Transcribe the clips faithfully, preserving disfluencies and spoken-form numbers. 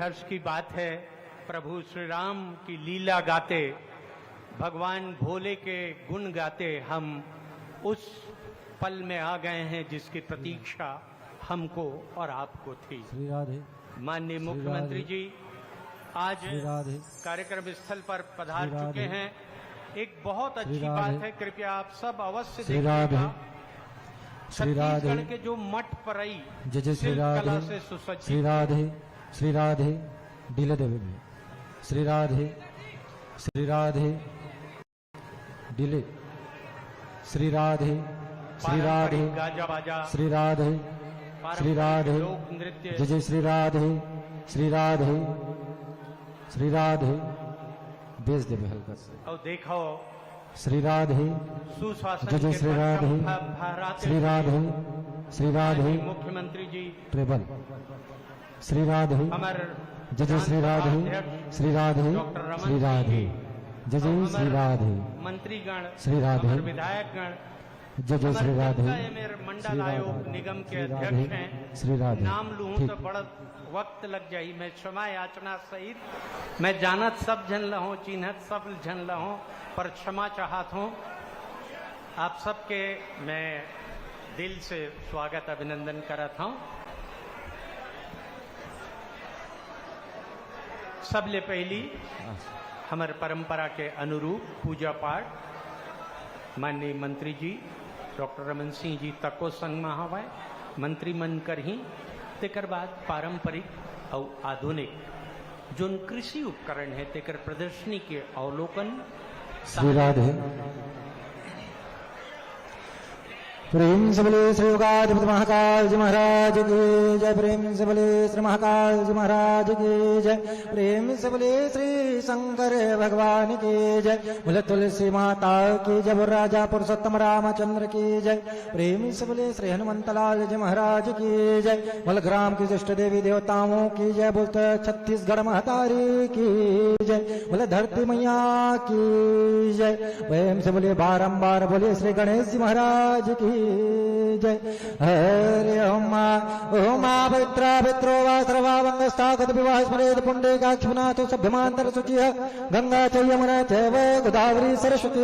हर्ष की बात है, प्रभु श्री राम की लीला गाते, भगवान भोले के गुण गाते हम उस पल में आ गए हैं जिसकी प्रतीक्षा हमको और आपको थी। श्री राधे। माननीय श्री मुख्यमंत्री राधे। जी आज श्री राधे। कार्यक्रम स्थल पर पधार श्री चुके राधे। हैं। एक बहुत श्री अच्छी राधे। बात है, कृपया आप सब अवश्य श्री राधे। देखिएगा। श्री राधे। छत्तीसगढ़ के जो मठ परई जय जय श्री शिल्प राधे। कला से सुसज्जित श्री है। राधे। श्री राधे। डिले देवे में। श्री राधे। श्री राधे। डिले। श्री राधे। श्री राधे। पारंपरिक गाजा बाजा। श्री राधे। श्री पारंपरिक राधे। लोक नृत्य। जय जय श्री राधे। श्री राधे। श्री राधे। बेच देवे हल्का से। और देखो, श्री राधे। सुशासन जय जय के श्री परचम राधे। फहराते श्री हुए राधे। श्री राधे। माननीय मुख्यमंत्री जी। ट्रेबल। श्री राधे। हमर जय जय श्री राधे। विधानसभा अध्यक्ष श्री राधे। डॉक्टर रमन श्री सिंह राधे। जी। जय जय और श्री हमर राधे। मंत्रीगण, श्री राधे। हमर विधायकगण, जय जय हमर श्री राधे। कत्ता एमेर मंडल श्री राधे। आयोग निगम के श्री राधे। अध्यक्ष हैं। श्री राधे। नाम लूहूं ठीक। तो बड़ा वक्त लग जाही। मैं क्षमा याचना सहित, मैं जानत सब झन ल हों, चिन्हत सब झन ल हों, पर क्षमा चाहत हों। आप सबके मैं दिल से स्वागत, अभिनंदन करत हूं। सबले पहली हमर परंपरा के अनुरूप पूजा पाठ माननीय मंत्री जी डॉक्टर रमन सिंह जी तको संग म हवय, मंत्री मन करही। तेकर बाद पारंपरिक अउ आधुनिक जोन कृषि उपकरण हे, तेकर प्रदर्शनी के अवलोकन। श्री राधे। प्रेम से बोले श्री योगाधिपति महाकाल जी महाराज की जय। प्रेम से बोले श्री महाकाल जी महाराज की जय। प्रेम से बोले श्री शंकर भगवान की जय। बोले तुलसी माता की जय। बोले राजा पुरुषोत्तम रामचंद्र की जय। प्रेम से बोले श्री हनुमंत लाल जी महाराज की जय। बोले ग्राम की इष्ट देवी देवताओं की जय। बोले छत्तीसगढ़ महतारी की जय। बोले धरती मैया की जय। प्रेम से बोले बारंबार बोले श्री गणेश जी महाराज की जय। हरि ओम। ओम पवित्र पित्रो वा सर्वावंगस्था कुत विवाह स्मरेत पुंडरीकाक्षपनाथो सभ्यमांतर शुचिः। गंगा च यमुना चैव गोदावरी सरस्वती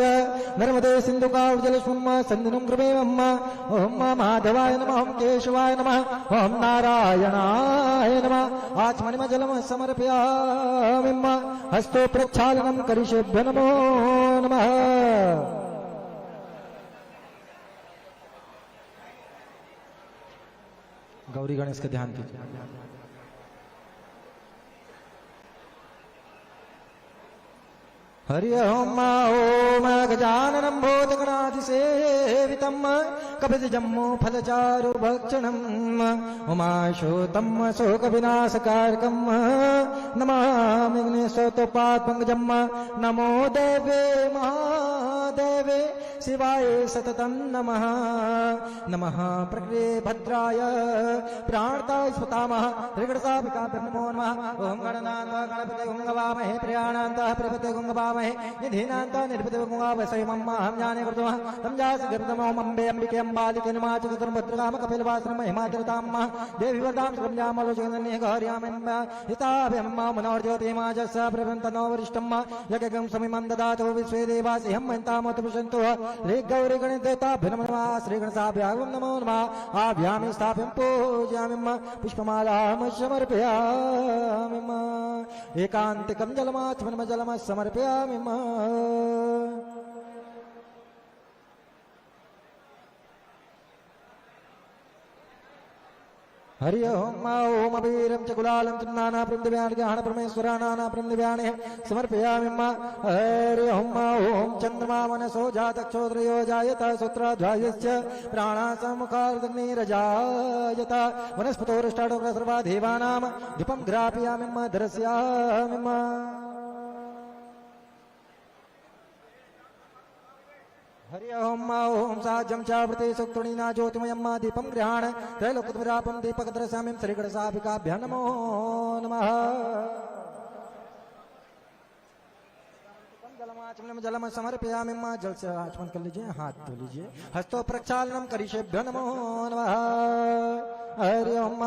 नर्मदे सिंधु कावेरी जलेस्मिन् सन्निधिं कुरु मे मम। ओम माधवाय नमः, ओम केशवाय नमः, ओम नारायणाय नमः। आचमनीयं जलं समर्पयामि। हस्तोत्क्षालनं करिष्ये। नमो नमः। गौरी गणेश के ध्यान कीजिए। हरि ओम। ओम गजाननं भूतगणादिसेवितं कपित्थजम्बूफलचारुभक्षणं उमाशोतं शोकविनाशकारकं नमामि गणेशोत्पादपंकजं। नमो देवे महादेवे शिवाय सततं नमः। नमः प्रकृते भद्राय प्राणदाय सुतामह। श्रीगणेशाभ्यं नमो नमः। ओम गणनान्त्वा गणपतिं हवामहे, प्रजानान्त्वा प्रजापतिं हवामहे, निधीनान्त्वा निधिपतिं हवामहे। मम अहं ज्ञाने कर्तुमहं समजासि कर्तुमहम्। अम्बे अम्बिके अम्बालिके नमः। चक्रधरं भद्रकाम कपिलवासनं महिमातिरतां मम देवी वरदां सुरम्यामालोचकं गौर्यामम्ब हिताभ्यं मम मनोर्ज्योतिमाजस्स प्रभं तन्नो वरिष्ठं मम यज्ञगं समिमं ददातु विश्वे देवा सिंहं मयन्तामोत पश्यन्तु। श्री गौरी गणेश देवताभ्यो नमो नमः। श्री गणेशाभ्यागं नमो नमः। आभ्यामि स्थाप्यं पूजयामि मम पुष्पमालां समर्पयामि मम। एकान्तिकं जलमाचमनीयं जलं समर्पयामि मम। हरि ओम। ओम अबीरं च गुलालं च नानाप्रमिदव्याणि गृहाण परमेश्वर नानाप्रमिदव्याणि समर्पयामि मम। हरि ओम। ओम चंद्रमा मनसो जातक्षोद्रयो जायत सूत्राध्यायश्च प्राणासमुखार्धनीरजायत वनस्पतोरष्टाडोग्रसर्वा देवानां धूपं ग्रापयामि मम दर्शयामि मम। हरि ओम। ओम साज्यं च व्रते सुक्तणीना ज्योतिमयं मा दीपं गृहाण त्रैलोक्यमितापं दीपकं दर्शयामि श्रीगणेशाभ्यागं नमो नमः। जलमाचमनीयं जलं समर्पयामि मम। जल से आचमन कर लीजिए, हाथ धो लीजिए। हस्तोत्क्षालनं करिष्ये। नमो नमः। हरि ओम।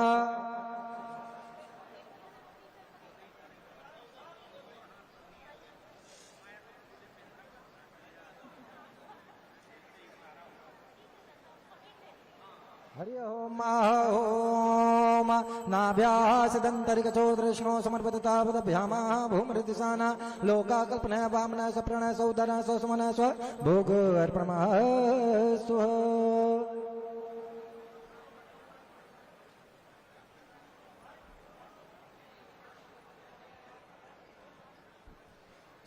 हरि ओम। आह ओम। नाभ्याः सिदन्तरिकचोदरश्नो समर्पिततापदभ्यामाः भूमृदिशाना लोकाः कल्पनया वामनः सप्रणः सौदनः सौसुमनः स्व भोग अर्पणमाः।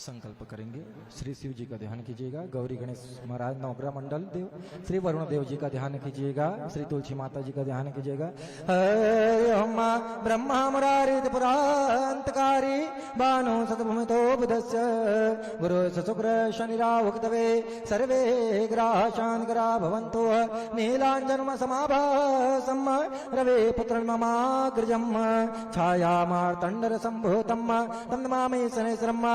संकल्प करेंगे। श्री शिव जी का ध्यान कीजिएगा। गौरी गणेश महाराज नवग्रह मंडल देव, श्री वरुण देव जी का ध्यान कीजिएगा। श्री तुलसी माता जी का ध्यान कीजिएगा। हरि ओम। ब्रह्मा मुरारी त्रिपुरांतकारी भानु सतभूमितो बुधस्य गुरु सुशुक्र शनि राहु केतवे सर्वे ग्रहाः शांतिकरा भवन्तु। नीलाञ्जनसमाभासं रविपुत्रं ममाग्रजम्। छायामार्तण्डरसम्भूतं तं नमामि शनैश्वरम्।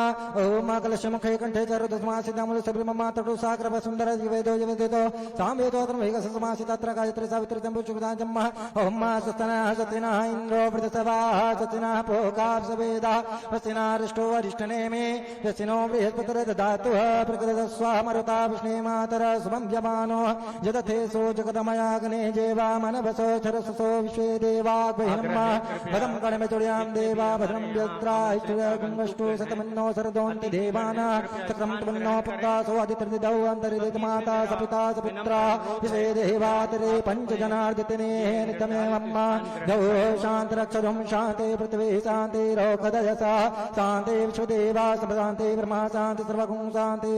ॐ कलशमुखे कण्ठे च रुद्रसमासीत् मूले सर्वममातटुः सागरवसुन्धरा जीवेदो जीवेदो सामवेदो अथर्ववेदः समासीत् तत्र गायत्री सावित्री चम्पू सुगन्धा जम्मः। ॐ स्वस्तिनः स्वस्तिनः इन्द्रो वृद्धसवाः स्वस्तिनः पूषा विश्ववेदाः स्वस्तिनः अरिष्टो अरिष्टनेमि। यस्मिनो बृहस्पतिर्दधातु प्रकृतिस्वामरुता विष्णे मातरः सुभं यमानो यदथेसो जगदमयाग्ने जेवामनवसो चरससो विश्वे देवा बहिर्मा भदं कर्म चुर्यां देवा भद्रं व्यत्राहिष्ठुरगुंगष्टु सतमन्नो सरदोन्ति देवाना चक्रं त्वन्नो पुत्रासो अदितिर्दिदौ अन्तरिदित माता सपिता सपुत्रा विश्वे देवातिरे पञ्चजनार्दितिने नित्यमेवं मा जौ शान्तिरक्षधुं शान्ति पृथ्वी शान्ति रोगदयसा शान्ति विश्वदेवा शान्ति ब्रह्मा शान्ति सर्वगुं शान्ति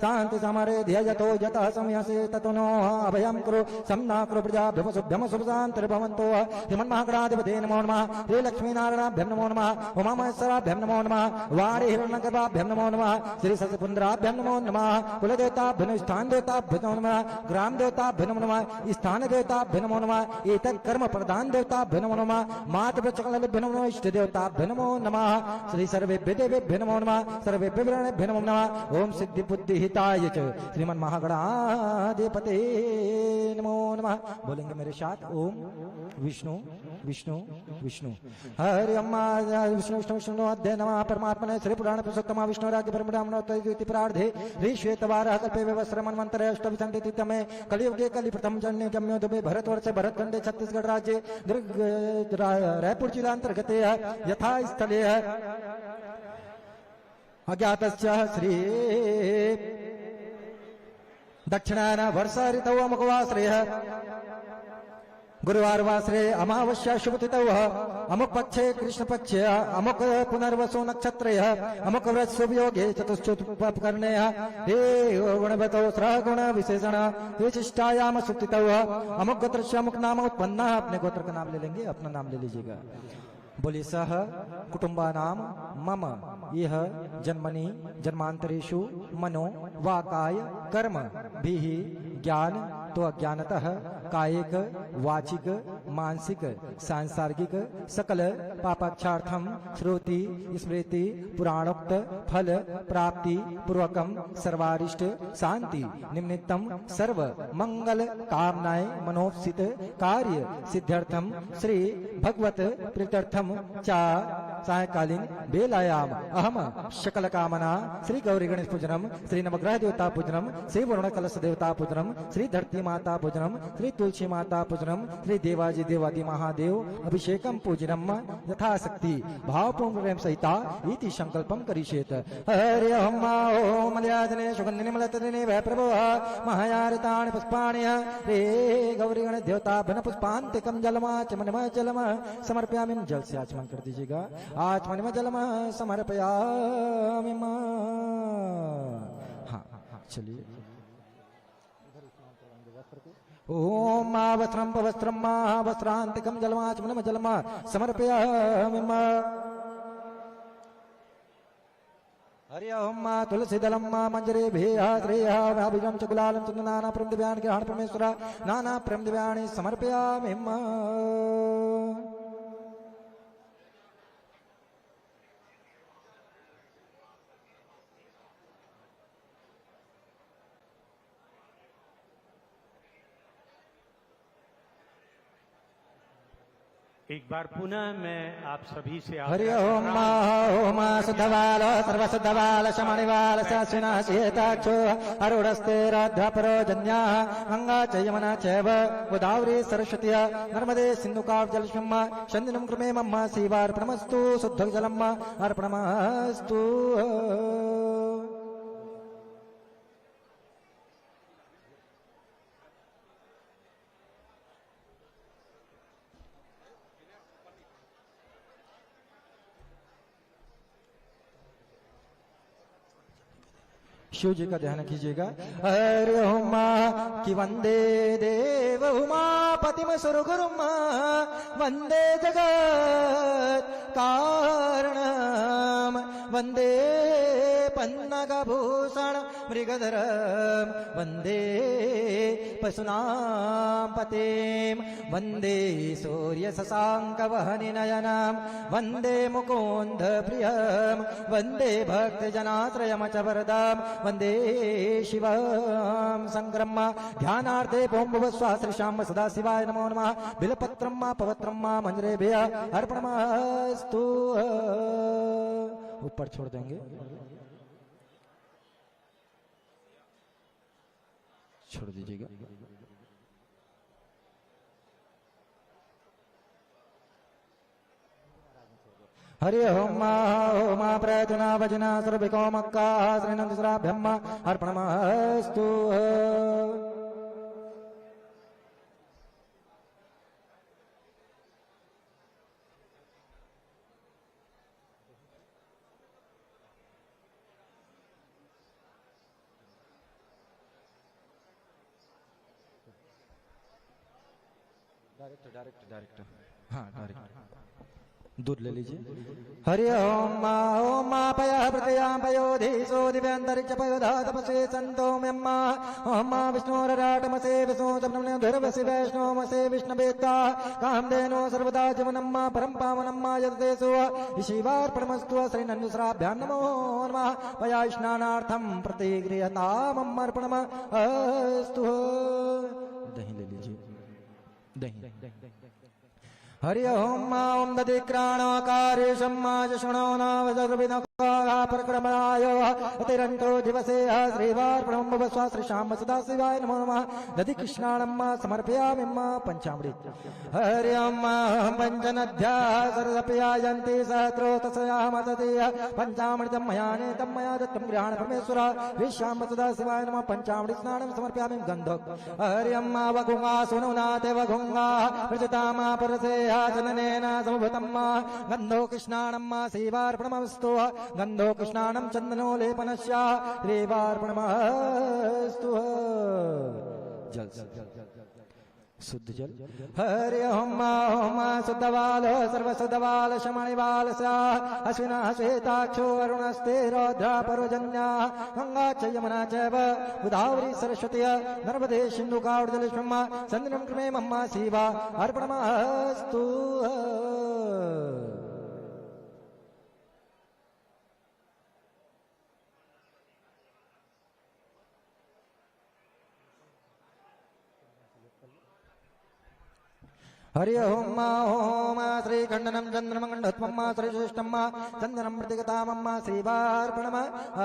शान्ति समरे धियजतो यतः संयसे ततो नो अभयं कुरु समना कुरु प्रजाभ्यम शुभ्यम शुभ शान्तिर्भवन्तु। श्रीमन्महागणाधिपते नमो नमः। श्री लक्ष्मीनारायणाभ्यं नमो नमः। उमामहेश्वराभ्यं नमो नमः। वाणी हिरण्यगर्भाभ्यं नमो नमः। श्री शशिपुंद्राभ्यं नमो नमः। कुलदेवताभ्यं नमः। स्थान देवताभ्यं नमो नमः। ग्राम देवताभ्यं नमो नमः। स्थान देवताभ्यं नमो नमः। एतत् कर्म प्रधान देवताभ्यं नमो नमः। मातृ वृक्षकलभ्यं नमो नमः। इष्ट देवताभ्यं नमो नमः। श्री सर्वेभ्य देवेभ्य नमो नमः। सर्वेभ्य वृणेभ्य नमो नमः। ओम सिद्धि बुद्धि हिताय च श्रीमन महागणाधिपते नमो नमः। बोलेंगे मेरे साथ, ओम विष्णु विष्णु विष्णु। हरि अम्मा विष्णु विष्णु विष्णु अध्याय नमः। परमात्मने श्री पुराण पुरुषोत्तम विष्णु राज्य परम ब्राह्मणोत्तर प्रार्धे श्री श्वेतवारः कल्पे वस्त्र मनवंतरे अष्टविंशति तमे कलियुगे कलि प्रथम जन्मे जम्यो दुबे भरतवर्षे भरतखंडे छत्तीसगढ़ राज्ये दुर्ग रा-, रायपुर जिला अंतर्गते यथा स्थले अज्ञातस्य श्री दक्षिणायन वर्षा ऋतौ अमुकवासरे गुरुवारवासरे अमावस्या शुभतिथौ अमुक पक्षे कृष्ण पक्षे अमुक पुनर्वसु नक्षत्रे अमुक व्रत शुभ योगे चतुश्चुत उपकरणे हे गुणवतो सह गुण विशेषण विशिष्टायाम शुभतिथौ अमुक गोत्रस्य अमुक नाम उत्पन्न। अपने गोत्र का नाम ले लेंगे, अपना नाम ले लीजिएगा। बोले सह कुटुम्बानां मम इह जन्मनि जन्मान्तरेषु मनो वा काय कर्मभिः ज्ञान तो अज्ञानतः कायिक वाचिक मानसिक सांसर्गिक सकल पापक्षार्थं श्रुति स्मृति पुराणोक्त फल प्राप्ति पूर्वकं सर्वारिष्ट शांति निमित्तं सर्व मंगल कामनाएं मनोसित कार्य सिद्ध्यर्थं श्री भगवत प्रीत्यर्थं च सायंकालीन बेलायाम अहम सकल कामना श्री गौरी गणेश पूजनम श्री नवग्रह देवता पूजनम श्री वरुण कलश देवता पूजनम श्री धरती माता पूजनम श्री तुलसी माता पूजनम श्री देवाजी देवादि महादेव अभिषेकम पूजनम यथाशक्ति भावपूर्ण प्रेम सहिता इति संकल्पम करिष्येत। हरि ओम। ओम मलयाजने सुगंधि निर्मल तदिने वै प्रभो महायारितानि पुष्पाणि रे गौरी गण देवता भन पुष्पांतिकम जलमा चमनम जलम समर्पयामि। जल से आचमन कर दीजिएगा। आचमनम जलम समर्पयामि। हाँ, चलिए। ओम मा वस्त्रम पवस्त्रम मा वस्त्रांतिकम जलमा चमनम जलम समर्पयामि। हरि ओम मा तुलसी दलम मा मंजरी भेह श्रेह अभिजम च गुलालम चंदनाना प्रेम दिव्यान ग्रहण परमेश्वर नाना प्रेम दिव्यानि समर्पयामि। एक बार पुनः मैं आप सभी से हरि आग्रह कर ओम रहा हूं। मा ओम शुद्धवाल सर्वशुद्धवाल शमणिवाल शासिना सीताक्षो अरुणस्ते राध्यापरो जन्या गंगा च यमुना चैव गोदावरी सरस्वती नर्मदे सिंधु काव जलस्मिम्मा संदिनं क्रमे मम्मा सीवार्पणमस्तु शुद्ध जलम्मा अर्पणमस्तु। शिव जी का ध्यान कीजिएगा। हरि ओम कि वंदे देव उमापतिम सुरगुरुम वंदे जगत कारणम वंदे पन्नगभूषण मृगधरम वंदे पशुनाम पतिम वंदे सूर्य शशांक वहनि नयनम वंदे मुकुंद प्रियम वंदे भक्त जनाश्रयम च वरदम वंदे शिवम शंकरम। ध्यानार्थे ओम भुवस्वाहा श्री श्याम सदा शिवाय नमो नमः। बिलपत्रम पवत्रम मंजरेभ्य अर्पणमस्तु। ऊपर छोड़ देंगे, छोड़ दीजिएगा। हरि ओम मा ओम प्रयत्न वचन सर्विको मक्का श्रीनंद श्राभ्यम अर्पणमस्तु। Direct, direct, direct. हाँ, डायरेक्ट। दूध ले लीजिए। हरि ओम मा ओम मा पय पृथिव्यां पयो धीशो दिव्यांतरिक्ष पयो धातपसे संतो म्यम्मा। ओम मा विष्णोरराटमसे विष्णु सप्तमने धुर्वसि वैष्णवमसे विष्णुवेत्ता कामधेनो सर्वदा जीवनम्मा परम पावनम्मा यदतेसो शिवार्पणमस्तु श्री नंदुसराभ्यां नमो नमः। पया स्नानार्थं प्रतिगृह्यतामर्पणमस्तु। दही ले लीजिए। दही। हरि ओम मा ओम दधिक्राणो कारेशम मा च शृणो नावसर्विनकाः परक्रमणायो अतिरंतो दिवसेह श्रीवार्पणं भवस्व श्री श्याम सदा शिवाय नमो नमः। दधि कृष्णाणं मा समर्पयामि मा पंचामृत। हरि ओम मा ओम पंचनद्याः सरसपयायन्ति सहस्रो तस्यामसति पंचामृतं मया नेतं मया दत्तं गृहाण परमेश्वर श्री श्याम सदा शिवाय नमः। पंचामृत स्नानं समर्पयामि गंधक हरि अम्मा वघुंगा सुनौनाते वघुंगा प्रजता मा परसेह चंदनेन समुभतम्मा गंधो कृष्णाणम्मा सेवार्पणमस्तु। गंधो कृष्णाणं चंदनो लेपनस्य सेवार्पणमस्तु। जल से। शुद्ध जल। हरि ओम मा ओम शुद्धवाल सर्वशुद्धवाल शमणिवाल सा अश्विन श्वेताक्षो अरुणस्ते रौद्र परोजन्या गंगा च यमुना चैव गोदावरी सरस्वती नर्मदे सिंधु कावड़ जलेस्मिन संदिनं क्रमे मम्मा सेवा अर्पणमस्तु। हरि ओम मा ओम श्री खंडनम चंद्रम खंडोत्पम मा श्री श्रेष्ठम मा चंद्रम प्रतिगता मम्मा सेवार्पणम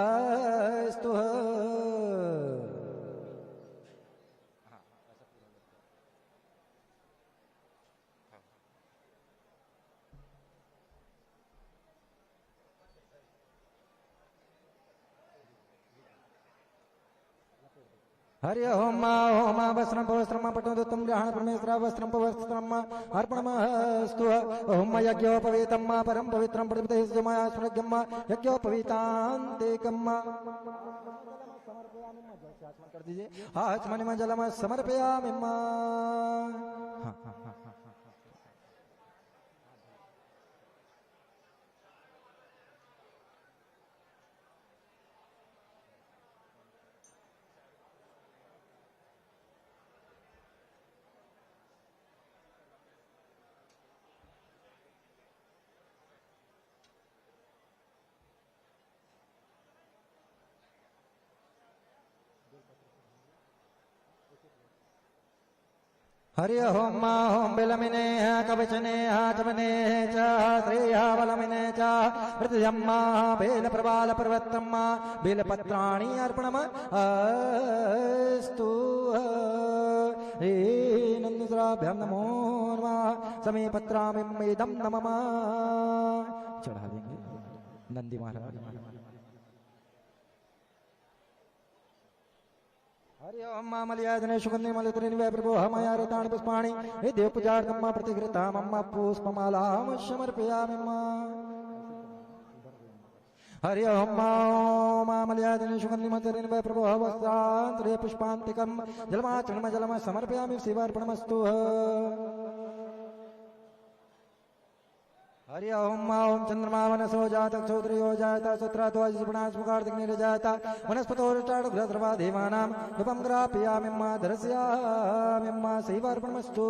अस्तु। हरि ओम मा ओम वस्त्रम पवस्त्रम पटोदत्तम गृहाण परमेश्वर वस्त्रम पवस्त्रम अर्पणमस्तु। ओम यज्ञोपवीतम मा परम पवित्रम प्रतिपदेश मया स्मृग्यम यज्ञोपवीतांतिकम। कर दीजिए। आचमनीम जलम समर्पयामि मा। हाँ, हाँ, हाँ, हाँ। हरि ओम। मा ओम बेलमिने कवचने चमने च श्रेय बलमिने च प्रतिजम्मा बेल प्रबाल पर्वतम्मा बेल पत्राणि अर्पणम अस्तु। हे नंदुसराभ्याम नमो नमः। समे पत्रामिम इदम नमम। चढ़ा देंगे नंदी महाराज। हरि ओम। मामलियादने सुगंधि मलितरिन वे प्रभो हमया रतान पुष्पाणि हे देव पूजार्थम मा प्रतिगृहता मम पुष्पमालाम समर्पयामि मा। हरि ओम। मामलियादने सुगंधि मलितरिन वे प्रभो वस्त्रांतरे पुष्पांतिकम जलमाचरण जलम समर्पयामि शिवार्पणमस्तु। हरि ओम। मा ओम चंद्रमा मनसो जातक सोत्रियो जायता सुत्रातो अजिसुपणास्मुखार्धक निर्जायता वनस्पतोरुष्टाणुग्रह सर्वा देवानाम धूपम ग्रापयामिम्मा दर्शयामिम्मा शिवार्पणमस्तु।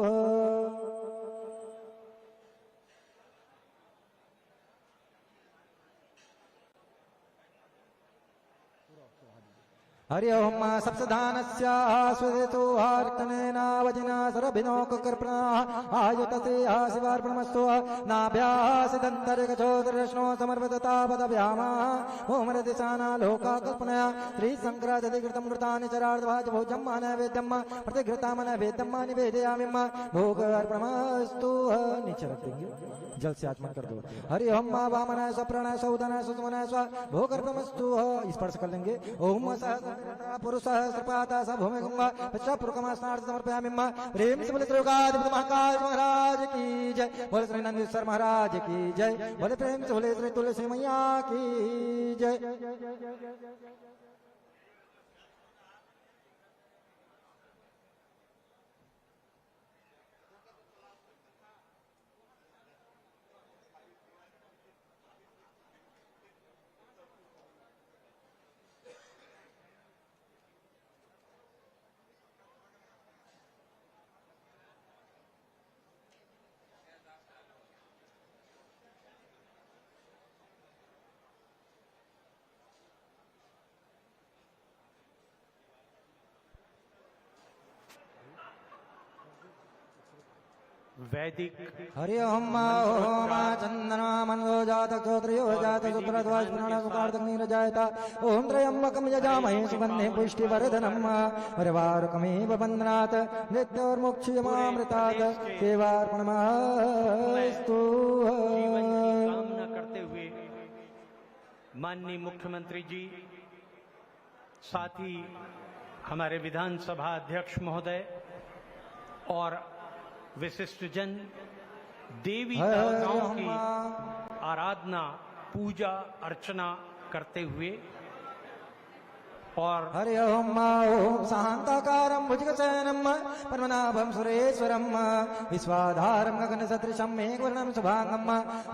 हरि ओम। सप्तधानस्याः स्वसेतोः रक्तनेनावजिना सरभिनोककृपणा आयुतसेः शिवार्पणमस्तु। नाभ्यासिदन्तरिकचोदरश्नो समर्पिततापदव्यामा ओमरदिशाना लोकाकल्पनया श्रीशंकरादधिकृतं कृतानि चरार्धभाजभोजम्मा नैवेद्यम्मा प्रतिघृतामनैवेद्यम्मा निवेदयामिम्मा भोगार्पणमस्तु। नीचे रख देंगे। जल से आचमन कर दो। हरि ओम। मा वामनाय स्व प्राणाय स्व उदानाय स्व सुमनाय स्व भोगार्पणमस्तु। स्पर्श कर लेंगे। ओम सहस्र पुरुष सहस्रपाद स भूमि गंगा पश्चापुरुकमास्नार्थ समर्पयामि मा। प्रेम से बोले श्री योगाधिपति महाकाल महाराज की जय, बोले श्री नंदीश्वर महाराज की जय, बोले प्रेम से बोले श्री तुलसी मैया की जय। वैदिक हरि ओम। मा ओम चंद्रमा मनसो जातक सोत्रियो जातक सुत्रध्वज पुराण मुखार्धक नीर जायता ओम त्र्यंबकम यजामहे सुगंधि पुष्टि वर्धनम उर्वारुकमेव बंधनात् मृत्योर्मुक्षीयमामृतात् सेवार्पणमस्तु। जीवन की कामना करते हुए माननीय मुख्यमंत्री जी, साथ ही हमारे विधानसभा अध्यक्ष महोदय और विशिष्ट जन देवी हरि देवताओं की ओम। आराधना, पूजा अर्चना करते हुए और हरि ओम। मा ओम शांताकारं भुजगशयनं पद्मनाभं सुरेश्वरं विश्वाधारं गगनसदृशं मेघवर्णं शुभांगं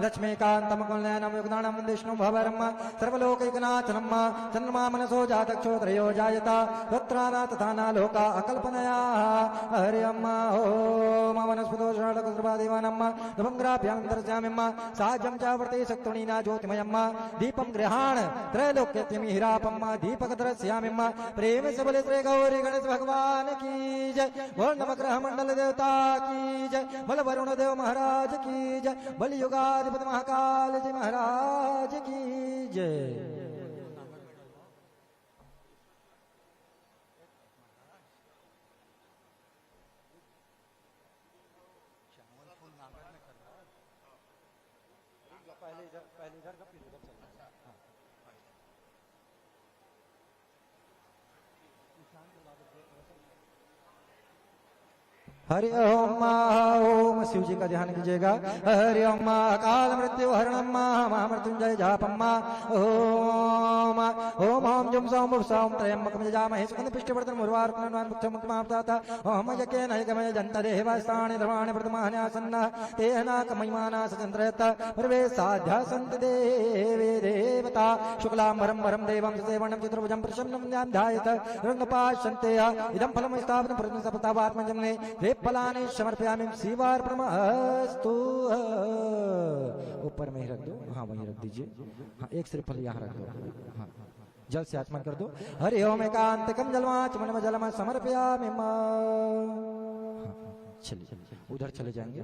लक्ष्मीकांतं मुकुलनयनं योगदानं विष्णु भवरं सर्वलोकैकनाथनं चंद्रमा मनसो जातक चोदरयो जायता पुत्राना तथा ना लोका अकल्पनया। हरि ओम। मा ओम वनस्पतो श्राडक सर्वादेवानं धूपं ग्राप्यामि दर्शयामि मा। साज्यं च वर्ते सक्तुणीना ज्योतिमयं मा। दीपं गृहाण त्रैलोक्यतिमिहिरापं मा। दीपक दर्शयामि मा। प्रेम से बोले श्री गौरी गणेश भगवान की जय, बोल नवग्रह मंडल देवता की जय, बोल वरुण देव महाराज की जय, बोल युगाधिपति महाकाल जी महाराज की जय। पहले इधर, पहले इधर का, फिर उधर चलना है। हाँ। हरि ओम। ओम शिव जी का ध्यान कीजिएगा। हरि ओम। अकाल मृत्यु हरणम महामृत्युंजय जापम। ओम ओम ओम जुम सौम बुभ सौम त्र्यंबकम यजामहे सुगंध पुष्टि वर्धनम उर्वारुकमेव बंधनात् मृत्योर्मुक्षीयमामृतात्। ओम यज्ञेन यज्ञमय जंत देवास्तानि सर्वाणि प्रतमान्यासन्न तेहनाकमयमानास चंद्रयत सर्वे साध्या सन्ति देवे देवता। शुक्लांबरं वरं देवं शशिवर्णं चतुर्भुजं प्रसन्नं ध्यायत रंगपाशन्ते। इदं फलं स्थापितं पुरुषं सफलतावात्मजन्मे। श्रीफलानि समर्पयामि शिवार्पणमस्तु। ऊपर में ही रख दो, हाँ, वहीं रख दीजिए। हाँ, एक श्रीफल यहाँ रख दो। हाँ, जल से आचमन कर दो। हरि ओम एकांतिकम जलमाचमन जलम समर्पयामि मा। हाँ। चलिए, उधर चले जाएंगे,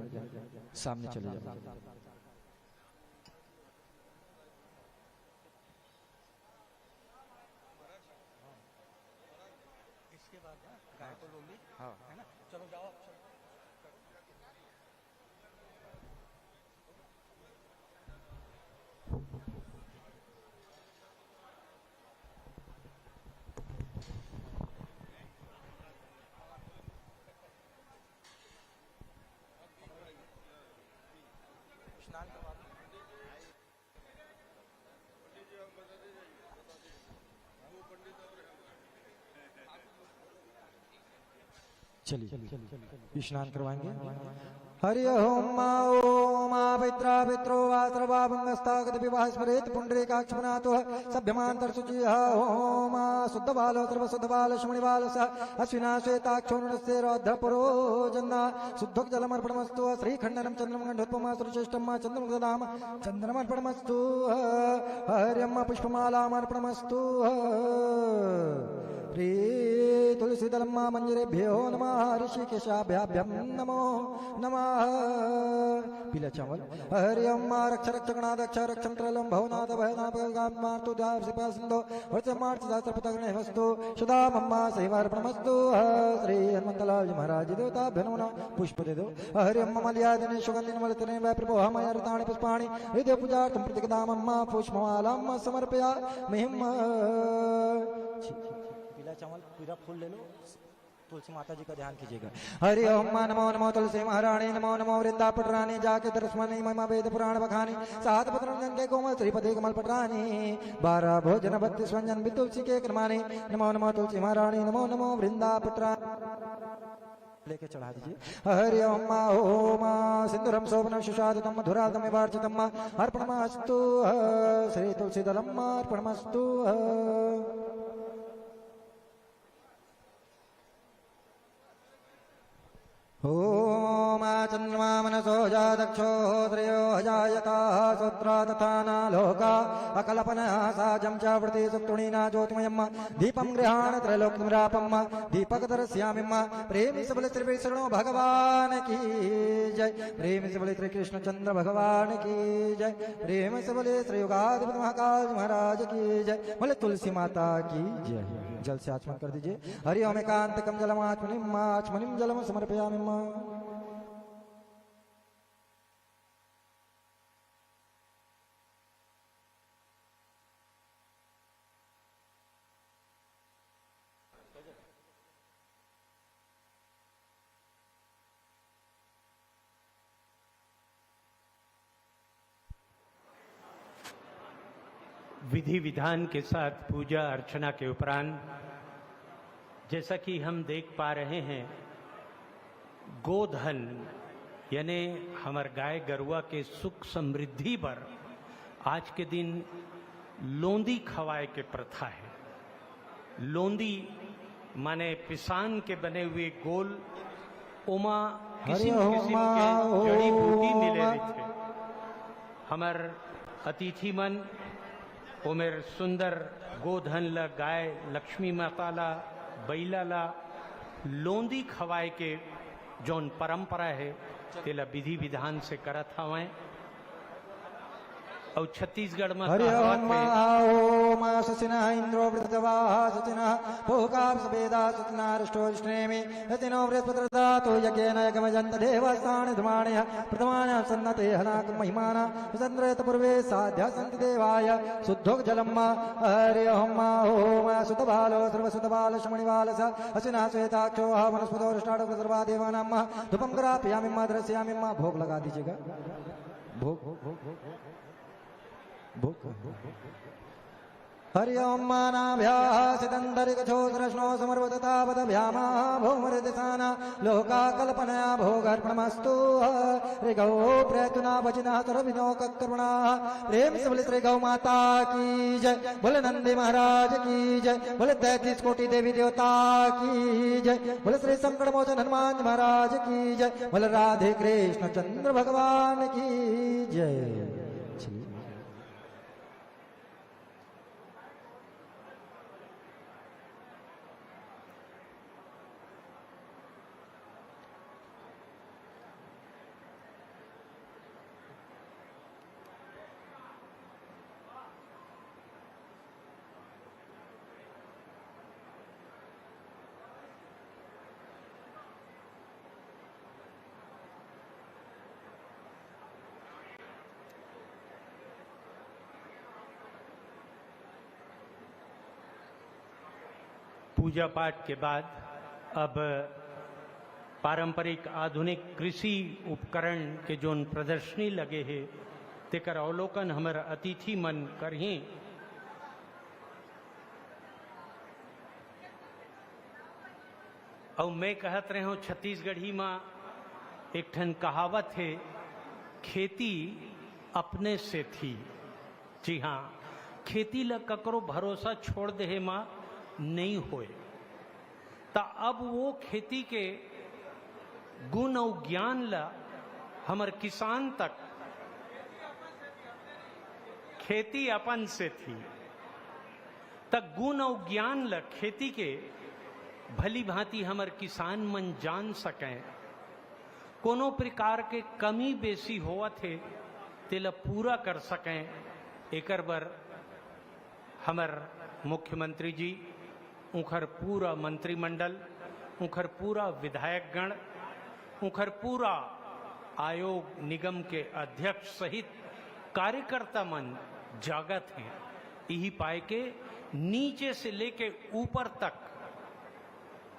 सामने चले जाएंगे। इसके बाद ना गाय को लोंदी, हाँ। है ना? चलो जाओ आप, चलो। स्नान करवा दो। चलिए, स्नान करवाएंगे। हरि ओम मा ओम आ पित्रा पित्रो वा सर्वा भंगस्ता कदपि वा स्मरेत पुंडरीकाक्ष पुनातु सभ्यमांतर शुचि। ओम आ शुद्ध बालो सर्व शुद्ध बाल श्रमणि बाल स अश्विना श्वेताक्षो नरस्य रौद्र परो जन्ना शुद्धक जलमर्पणमस्तु। श्रीखंडनम चंद्रम गंडोत्पमा सुरश्रेष्ठम चंद्रम ददाम चंद्रमर्पणमस्तु। हरियम पुष्पमालामर्पणमस्तु। श्री तुलसीदलम्मा मंजरेभ्यो नमः। ऋषिकेशाभ्याभ्यम नमो नमः। पीला चावल। हरियम रक्ष रक्ष गणाध्यक्ष रक्षम त्रैलोम भवनाथ भयनाथ गंगा मातु दाव सिपा सिंधु वर्ष मार्च दास पतगणे वस्तु सदा मम्मा सेवार्पणमस्तु। श्री हनुमंतलाल जी महाराज देवताभ्यो नमः। पुष्प दे दो। हरियम मलिया दिने सुगंधिन मलतने वै प्रभो हम अरताणि पुष्पाणि हृदय पूजार्थम प्रतिगदा मम्मा पुष्पमालाम समर्पया मिहिम। पीला चावल, पीला फूल ले लो। तुलसी माता जी का ध्यान कीजिएगा। हरि ओम नमो नमो तुलसी महारानी नमो नमो वृंदा पटरानी जाके दर्शमनी महिमा वेद पुराण बखानी सात पत्र रंजन के कोमल श्रीपति कमल पटरानी बारह भोजन बत्तीस व्यंजन भी तुलसी के क्रमानी नमो नमो तुलसी महारानी नमो नमो वृंदा पटरानी लेके चढ़ा दीजिए। हरि ओम ओम सिंदूरम शोभनम सुशादितम मधुरातम वार्चितम अर्पणमस्तु। श्री तुलसी दलम अर्पणमस्तु। ॐ चन्द्रमा मनसो जादक्षो श्रियो हजायताः सोत्रा तथा न लोका अकल्पनया साजं च वृत्ति सुक्तुणीना ज्योतिमयं दीपं गृहाण त्रैलोक्यं रापं दीपक दर्शयामि। प्रेम से बोले श्री विष्णु भगवान की जय। प्रेम से बोले श्री कृष्ण चंद्र भगवान की जय। प्रेम से बोले श्री युगाधिपति महाकाल महाराज की जय। बोले तुलसी माता की जय। जल से आचमन कर दीजिए। हरि ओम एकांतकम जलम आचमनिम आचमनिम जलम समर्पयामि। विधि विधान के साथ पूजा अर्चना के उपरांत जैसा कि हम देख पा रहे हैं, गोधन यानी हमर गाय गरुआ के सुख समृद्धि बर आज के दिन लोंदी खवाए के प्रथा है। लोंदी माने पिसान के बने हुए गोल, ओमा किसिम किसिम के जड़ी बूटी मिले रहिथे। हमर अतिथि मन ओमेर सुंदर गोधन ल, गाय लक्ष्मी माता ल, बइला ल लोंदी खवाए के जौन परंपरा हे, तेला विधि विधान से करत हवंय। अउ छत्तीसगढ़ म हरि ओम कहावत हे। ओम शचिनः इंद्रो वृद्धवाः शचिनः पूका सवेदा शचिनः हरिष्ठो जिष्णेमि शचिनो बृहस्पतिर्दधातु यज्ञेन यज्ञमयजन्त देवास्तानि धर्माणि प्रथमानि सन्नते हनाक महिमाना चंद्रेत पूर्वे साध्या सन्ति देवाय शुद्धोक जलम। हरि ओम ओम शुद्ध बालो सर्व शुद्ध बाल श्रमणि बाल स असिना श्वेताक्षो वनस्पतो हृष्टाडो सर्वा देवानाम धूपम ग्रापयामि मा दर्शयामि मा। भोग लगा दीजिएगा। भोग, भोग, भोग, भोग, भोग। हरि ओम मानाभ्यासितंतरिक छोत्रश्नो समर्वत तावत भ्यामा भोमर दिशाना लोका कल्पनया भोगर्पणमस्तु। हरि गौ प्रयतुना वचिना सर्विनो ककर्मणा। प्रेम से बोले श्री गौ माता की जय, बोले नंदी महाराज की जय, बोले तैतीस कोटि देवी देवता की जय, बोले श्री संकट मोचन हनुमान जी महाराज की जय, बोले राधे कृष्ण चंद्र भगवान की जय। पूजा पाठ के बाद अब पारंपरिक आधुनिक कृषि उपकरण के जोन प्रदर्शनी लगे हे, तेकर अवलोकन हमर अतिथि मन करही। अउ मैं कहत रहे हूँ, छत्तीसगढ़ी मा एक ठन कहावत हे, "खेती अपने से थी।" जी हाँ, खेती ल ककरो भरोसा छोड़ देहे मा नहीं होए। त अब वो खेती के गुण अउ ज्ञान ल हमर किसान तक, खेती अपन से थी, त गुण अउ ज्ञान ल खेती के भली भांति हमर किसान मन जान सकें, कोनो प्रकार के कमी बेसी होवत हे, तेला पूरा कर सकें। एकर बर हमर मुख्यमंत्री जी, उंखर पूरा मंत्रिमंडल, उंखर पूरा विधायकगण, उंखर पूरा आयोग निगम के अध्यक्ष सहित कार्यकर्ता मन जागत हें। इही पाय के नीचे से लेके ऊपर तक,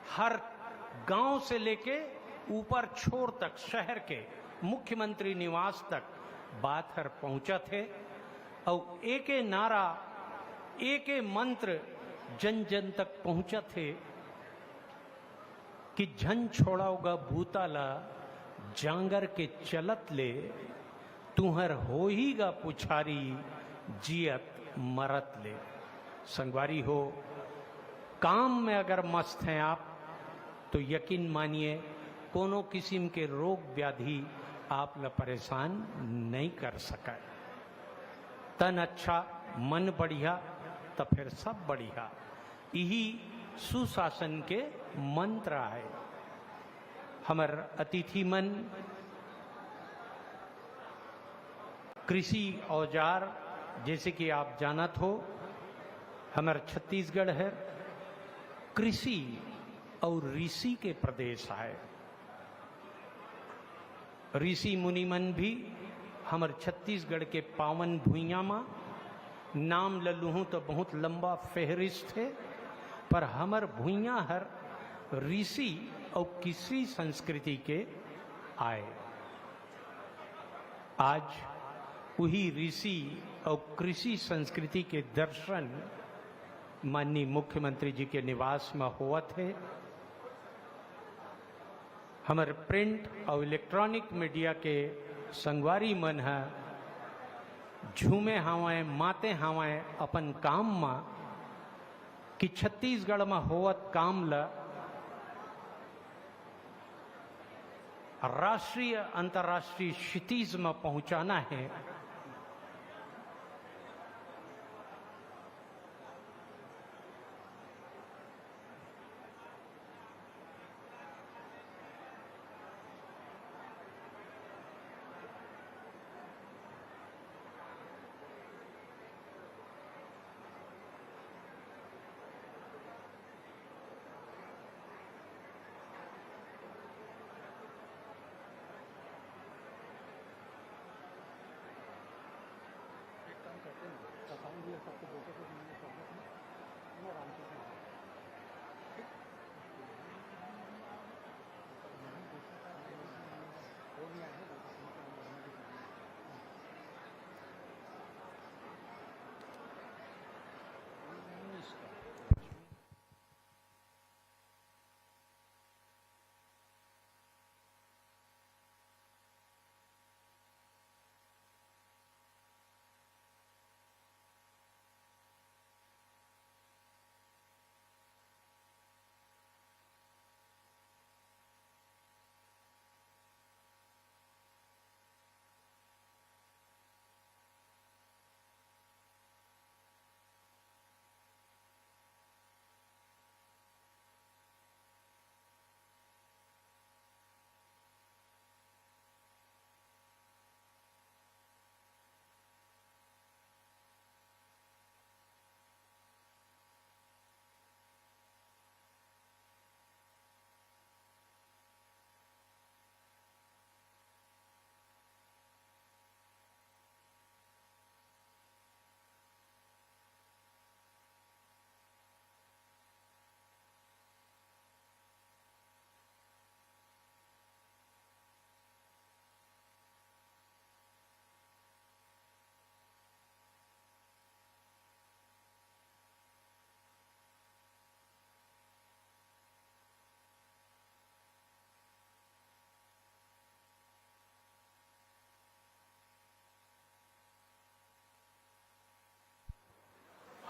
हर गांव से लेके ऊपर छोर तक, शहर के मुख्यमंत्री निवास तक बात हर पहुंचत हे। अउ एके नारा, एके मंत्र जन जन तक पहुंचत हे कि झन छोड़व गा बूता ला, जांगर के चलत ले, तुंहर होही गा पुछारी जियत मरत ले। संगवारी हो, काम में अगर मस्त हैं आप, तो यकीन मानिए, कोनो किसिम के रोग व्याधि आप ल परेशान नहीं कर सकय। तन अच्छा, मन बढ़िया, त फिर सब बढ़िया। इही सुशासन के मंत्र आय। हमर अतिथि मन कृषि औजार, जैसे कि आप जानत हो, हमर छत्तीसगढ़ हर कृषि अउ ऋषि के प्रदेश आय। ऋषि मुनि मन भी हमर छत्तीसगढ़ के पावन भुइयां म, नाम ल लुहूं त बहुत लंबा फेहरिस्त हे, पर हमर भुइयां हर ऋषि अउ कृषि संस्कृति के आय। आज उही ऋषि अउ कृषि संस्कृति के दर्शन माननीय मुख्यमंत्री जी के निवास म होवत हे। हमर print अउ electronic media के संगवारी मन ह झूमे हावय, माते हावय अपन काम म कि छत्तीसगढ़ म होवत काम ल राष्ट्रीय, अंतर्राष्ट्रीय क्षितिज म पहुंचाना हे। एक काम करते हैं, साउंड भी सबको बोलते थे, मैं स्वागत है, मैं रामकृष्ण।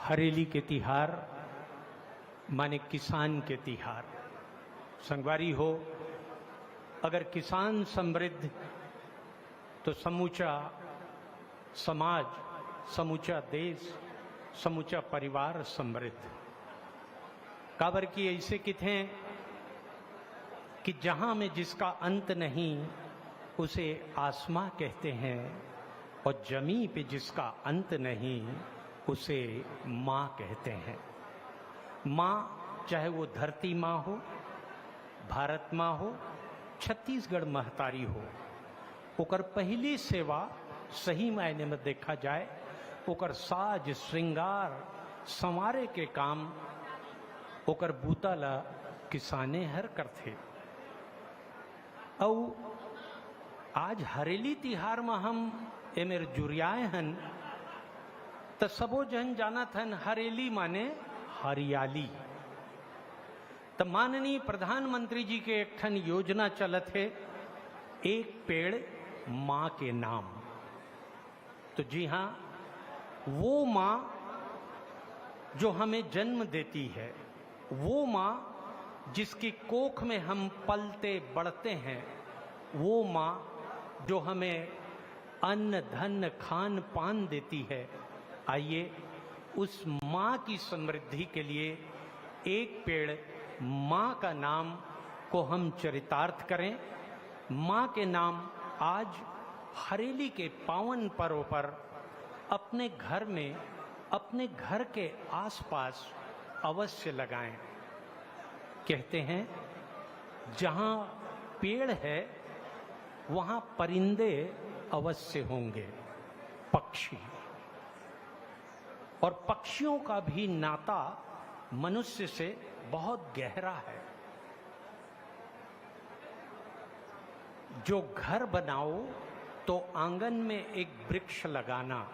हरेली के तिहार माने किसान के तिहार। संगवारी हो, अगर किसान समृद्ध तो समूचा समाज, समूचा देश, समूचा परिवार समृद्ध। काबर कि ऐसे किथे कि जहां में जिसका अंत नहीं, उसे आसमां कहते हैं, और जमीन पे जिसका अंत नहीं, उसे माँ कहते हैं। माँ, चाहे वो धरती माँ हो, भारत माँ हो, छत्तीसगढ़ महतारी हो, ओकर पहली सेवा, सही मायने में देखा जाए, ओकर साज श्रृंगार संवारे के काम, ओकर बूता ला किसाने हर करथे। अउ आज हरेली तिहार म हम एमेर जुरियाए हन, त सबो झन जानत हन, हरेली माने हरियाली। त माननीय प्रधानमंत्री जी के एक ठन योजना चलत हे, एक पेड़ माँ के नाम। तो जी हाँ, वो माँ जो हमें जन्म देती है, वो माँ जिसकी कोख में हम पलते बढ़ते हैं, वो माँ जो हमें अन्न धन खान पान देती है, आइए उस माँ की समृद्धि के लिए एक पेड़ माँ का नाम को हम चरितार्थ करें। माँ के नाम आज हरेली के पावन पर्व पर अपने घर में, अपने घर के आसपास अवश्य लगाएं। कहते हैं, जहाँ पेड़ है, वहाँ परिंदे अवश्य होंगे, पक्षी। और पक्षियों का भी नाता मनुष्य से बहुत गहरा है। जो घर बनाओ तो आंगन में एक वृक्ष लगाना,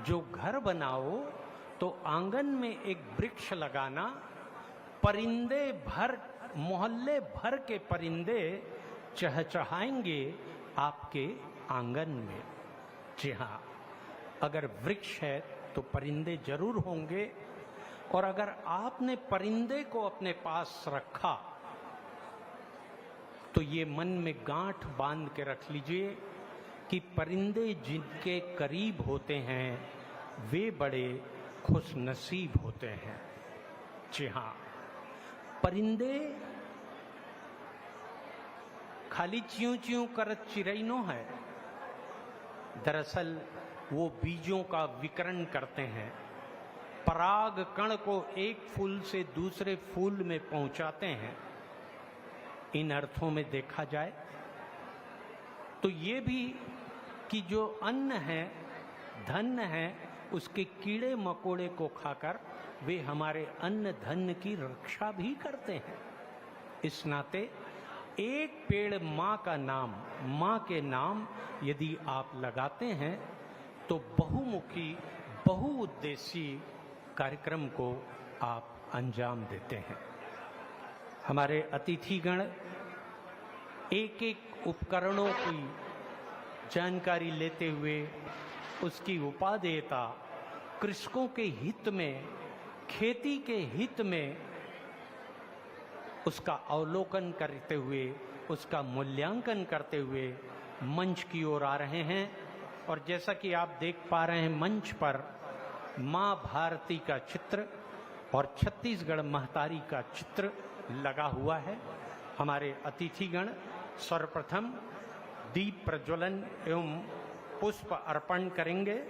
जो घर बनाओ तो आंगन में एक वृक्ष लगाना, परिंदे भर, मोहल्ले भर के परिंदे चहचहाएंगे आपके आंगन में। जी हाँ, अगर वृक्ष है तो परिंदे जरूर होंगे, और अगर आपने परिंदे को अपने पास रखा तो ये मन में गांठ बांध के रख लीजिए कि परिंदे जिनके करीब होते हैं, वे बड़े खुशनसीब होते हैं। जी हाँ, परिंदे खाली च्यूं च्यूं करत चिरई नो है, दरअसल वो बीजों का विकरण करते हैं, पराग कण को एक फूल से दूसरे फूल में पहुंचाते हैं। इन अर्थों में देखा जाए तो ये भी कि जो अन्न है, धन है, उसके कीड़े मकोड़े को खाकर वे हमारे अन्न धन की रक्षा भी करते हैं। इस नाते एक पेड़ माँ का नाम, माँ के नाम यदि आप लगाते हैं तो बहुमुखी, बहुउद्देशीय कार्यक्रम को आप अंजाम देते हैं। हमारे अतिथिगण एक एक उपकरणों की जानकारी लेते हुए उसकी उपादेयता, कृषकों के हित में, खेती के हित में उसका अवलोकन करते हुए, उसका मूल्यांकन करते हुए मंच की ओर आ रहे हैं। और जैसा कि आप देख पा रहे हैं, मंच पर माँ भारती का चित्र और छत्तीसगढ़ महतारी का चित्र लगा हुआ है। हमारे अतिथिगण सर्वप्रथम दीप प्रज्वलन एवं पुष्प अर्पण करेंगे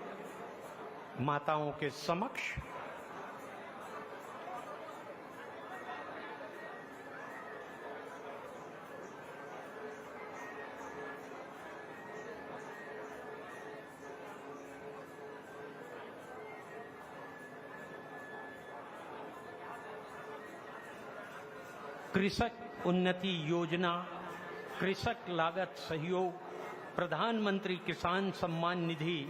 माताओं के समक्ष। कृषक उन्नति योजना, कृषक लागत सहयोग, प्रधानमंत्री किसान सम्मान निधि,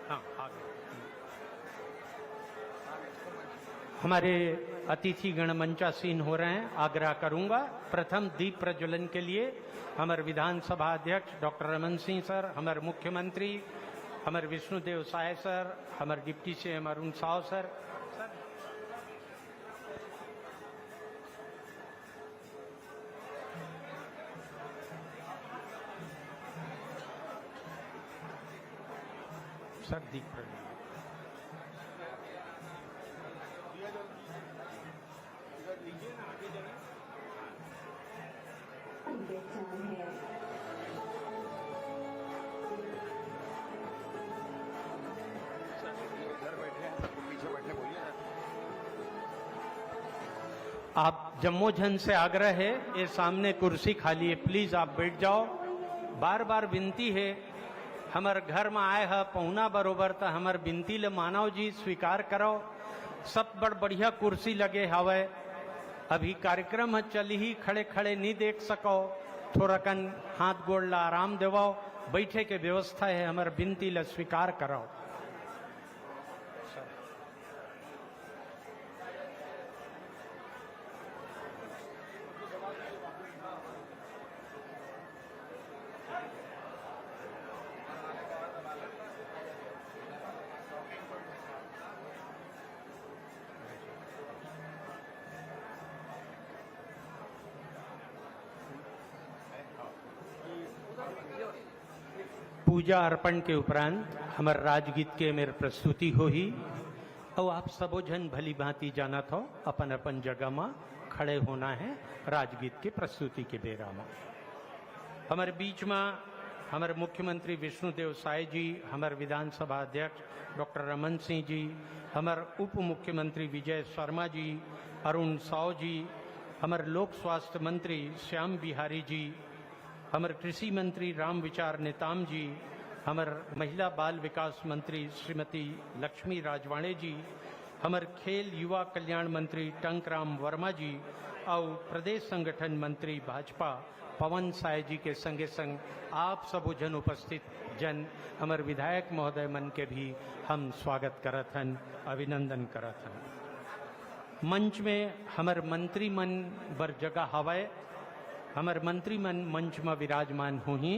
हाँ, आ गए। हमारे अतिथिगण मंचासीन हो रहे हैं। आग्रह करूंगा, प्रथम दीप प्रज्वलन के लिए हमर विधानसभा अध्यक्ष डॉक्टर रमन सिंह सर, हमर मुख्यमंत्री, हमर विष्णुदेव साय सर, हमर deputy CM Arun Sao sir, sir दीप प्रज्वलन। आप जम्मो झन से आग्रह है, ये सामने कुर्सी खाली है, प्लीज आप बैठ जाओ। बार बार विनती है, हमर घर म आए ह पहुना बरोबर, त हमर विनती ल मानव जी, स्वीकार करव। सब बड़ बढ़िया कुर्सी लगे हवय। अभी कार्यक्रम ह चलही, खड़े खड़े नी देख सकव, थोरकन हाथ गोड़ ला आराम देवव, बैठे के व्यवस्था है, हमर विनती ला स्वीकार करव। पूजा अर्पण के उपरांत हमर राजगीत के मेर प्रस्तुति होही, अउ आप सबो झन भली भांति जानत हो, अपन अपन जगह म खड़े होना है राजगीत के प्रस्तुति के बेरा म। हमर बीच म हमर मुख्यमंत्री विष्णुदेव साय जी, हमर विधानसभा अध्यक्ष डॉक्टर रमन सिंह जी, हमर उप मुख्यमंत्री विजय शर्मा जी, अरुण साव जी, हमर लोक स्वास्थ्य मंत्री श्याम बिहारी जी, हमर कृषि मंत्री रामविचार नेताम जी, हमर महिला बाल विकास मंत्री श्रीमती लक्ष्मी राजवाड़े जी, हमर खेल युवा कल्याण मंत्री टंकराम वर्मा जी अउ प्रदेश संगठन मंत्री भाजपा पवन साय जी के संगे संग आप सबो झन उपस्थित जन, हमर विधायक महोदय मन के भी हम स्वागत करत हन, अभिनंदन करत हन। मंच में हमर मंत्री मन बर जगह हवय, हमर मंत्री मन मंच म विराजमान होही।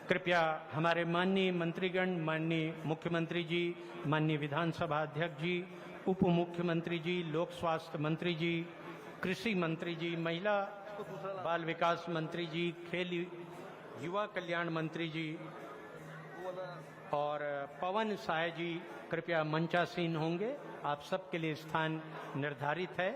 कृपया हमारे माननीय मंत्रीगण, माननीय मुख्यमंत्री जी, माननीय विधानसभा अध्यक्ष जी, उप मुख्यमंत्री जी, लोक स्वास्थ्य मंत्री जी, कृषि मंत्री जी, महिला बाल विकास मंत्री जी, खेल युवा कल्याण मंत्री जी और पवन साय जी कृपया मंचासीन होंगे। आप सबके लिए स्थान निर्धारित है।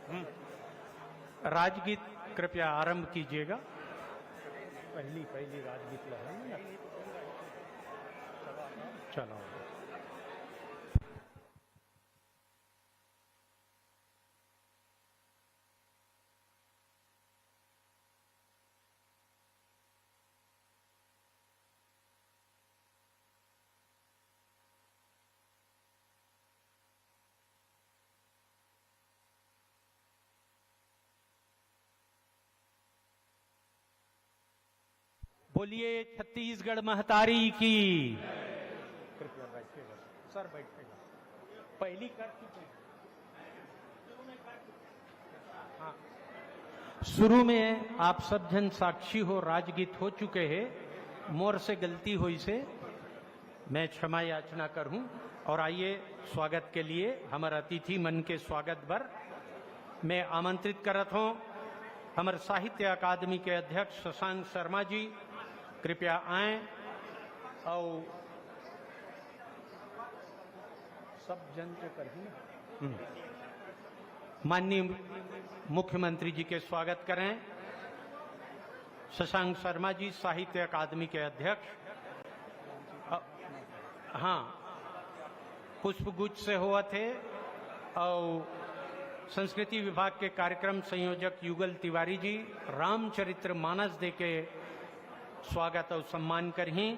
हम्म। राजगीत कृपया आरंभ कीजिएगा। पहली, पहली राजगीत लहराइए ना। चलो। बोलिए छत्तीसगढ़ महतारी की। कृपया बैठिएगा सर, बैठिएगा। पहली कर चुके हैं। हाँ। शुरू में आप सब झन साक्षी हो, राजगीत हो चुके हैं, मोर से गलती होइसे, मैं क्षमा याचना करहूं। और आइए, स्वागत के लिए, हमर अतिथि मन के स्वागत बर मैं आमंत्रित करत हूं हमर साहित्य अकादमी के अध्यक्ष शशांक शर्मा जी, कृपया आएं। और सब जन के करही ना। हम्म। माननीय मुख्यमंत्री जी के स्वागत करें। शशांक शर्मा जी, साहित्य अकादमी के अध्यक्ष। अ, हाँ, पुष्पगुच्छ से होवत हे। अउ संस्कृति विभाग के कार्यक्रम संयोजक युगल तिवारी जी रामचरित्र मानस दे के स्वागत अउ सम्मान करही।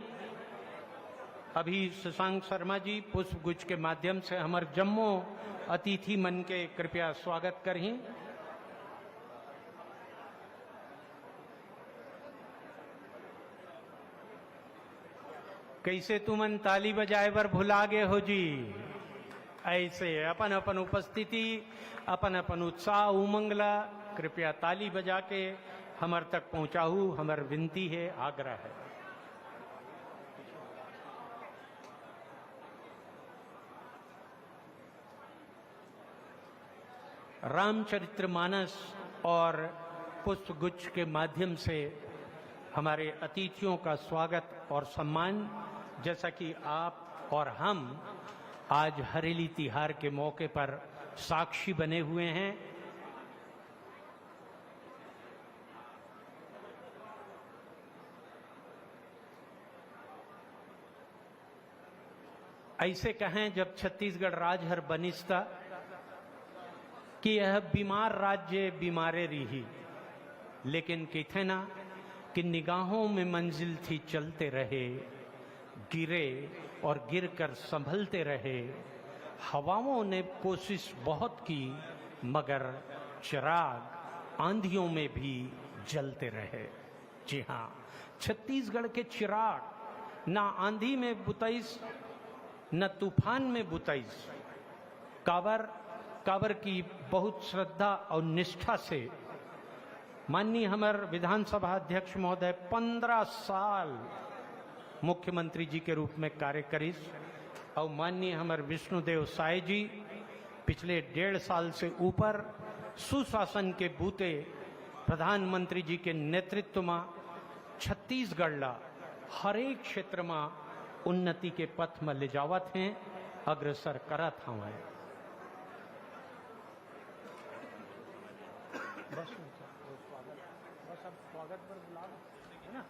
अभी शशांक शर्मा जी पुष्प गुच्छ के माध्यम से हमर जम्मो अतिथि मन के कृपया स्वागत करही। कइसे तुमन ताली बजाए बर भुला गे हो जी? ऐसे अपन अपन उपस्थिति, अपन अपन उत्साह उमंग ला कृपया ताली बजा के हमर तक पहुंचाहू, हमर विनती हे, आग्रह हे। रामचरितमानस और पुष्पगुच्छ के माध्यम से हमारे अतिथियों का स्वागत और सम्मान, जैसा कि आप और हम आज हरेली तिहार के मौके पर साक्षी बने हुए हैं। ऐसे कहें, जब छत्तीसगढ़ राज हर बनिस ता कि यह बीमार राज्य बीमारे रही, लेकिन कथे ना कि निगाहों में मंजिल थी, चलते रहे, गिरे और गिरकर संभलते रहे। हवाओं ने कोशिश बहुत की, मगर चिराग आंधियों में भी जलते रहे। जी हाँ, छत्तीसगढ़ के चिराग ना आंधी में बुताइस, न तूफान में बुताइस। काबर, काबर की बहुत श्रद्धा और निष्ठा से माननीय हमर विधानसभा अध्यक्ष महोदय पन्द्रह साल मुख्यमंत्री जी के रूप में कार्य करिस, और माननीय हमर विष्णुदेव साय जी पिछले डेढ़ साल से ऊपर सुशासन के बूते प्रधानमंत्री जी के नेतृत्व में छत्तीसगढ़ ला हर एक क्षेत्र में उन्नति के पथ में ले जावत हैं, अग्रसर करत हवं। बस, स्वागत, बस अब स्वागत पर बुला लो, है ना?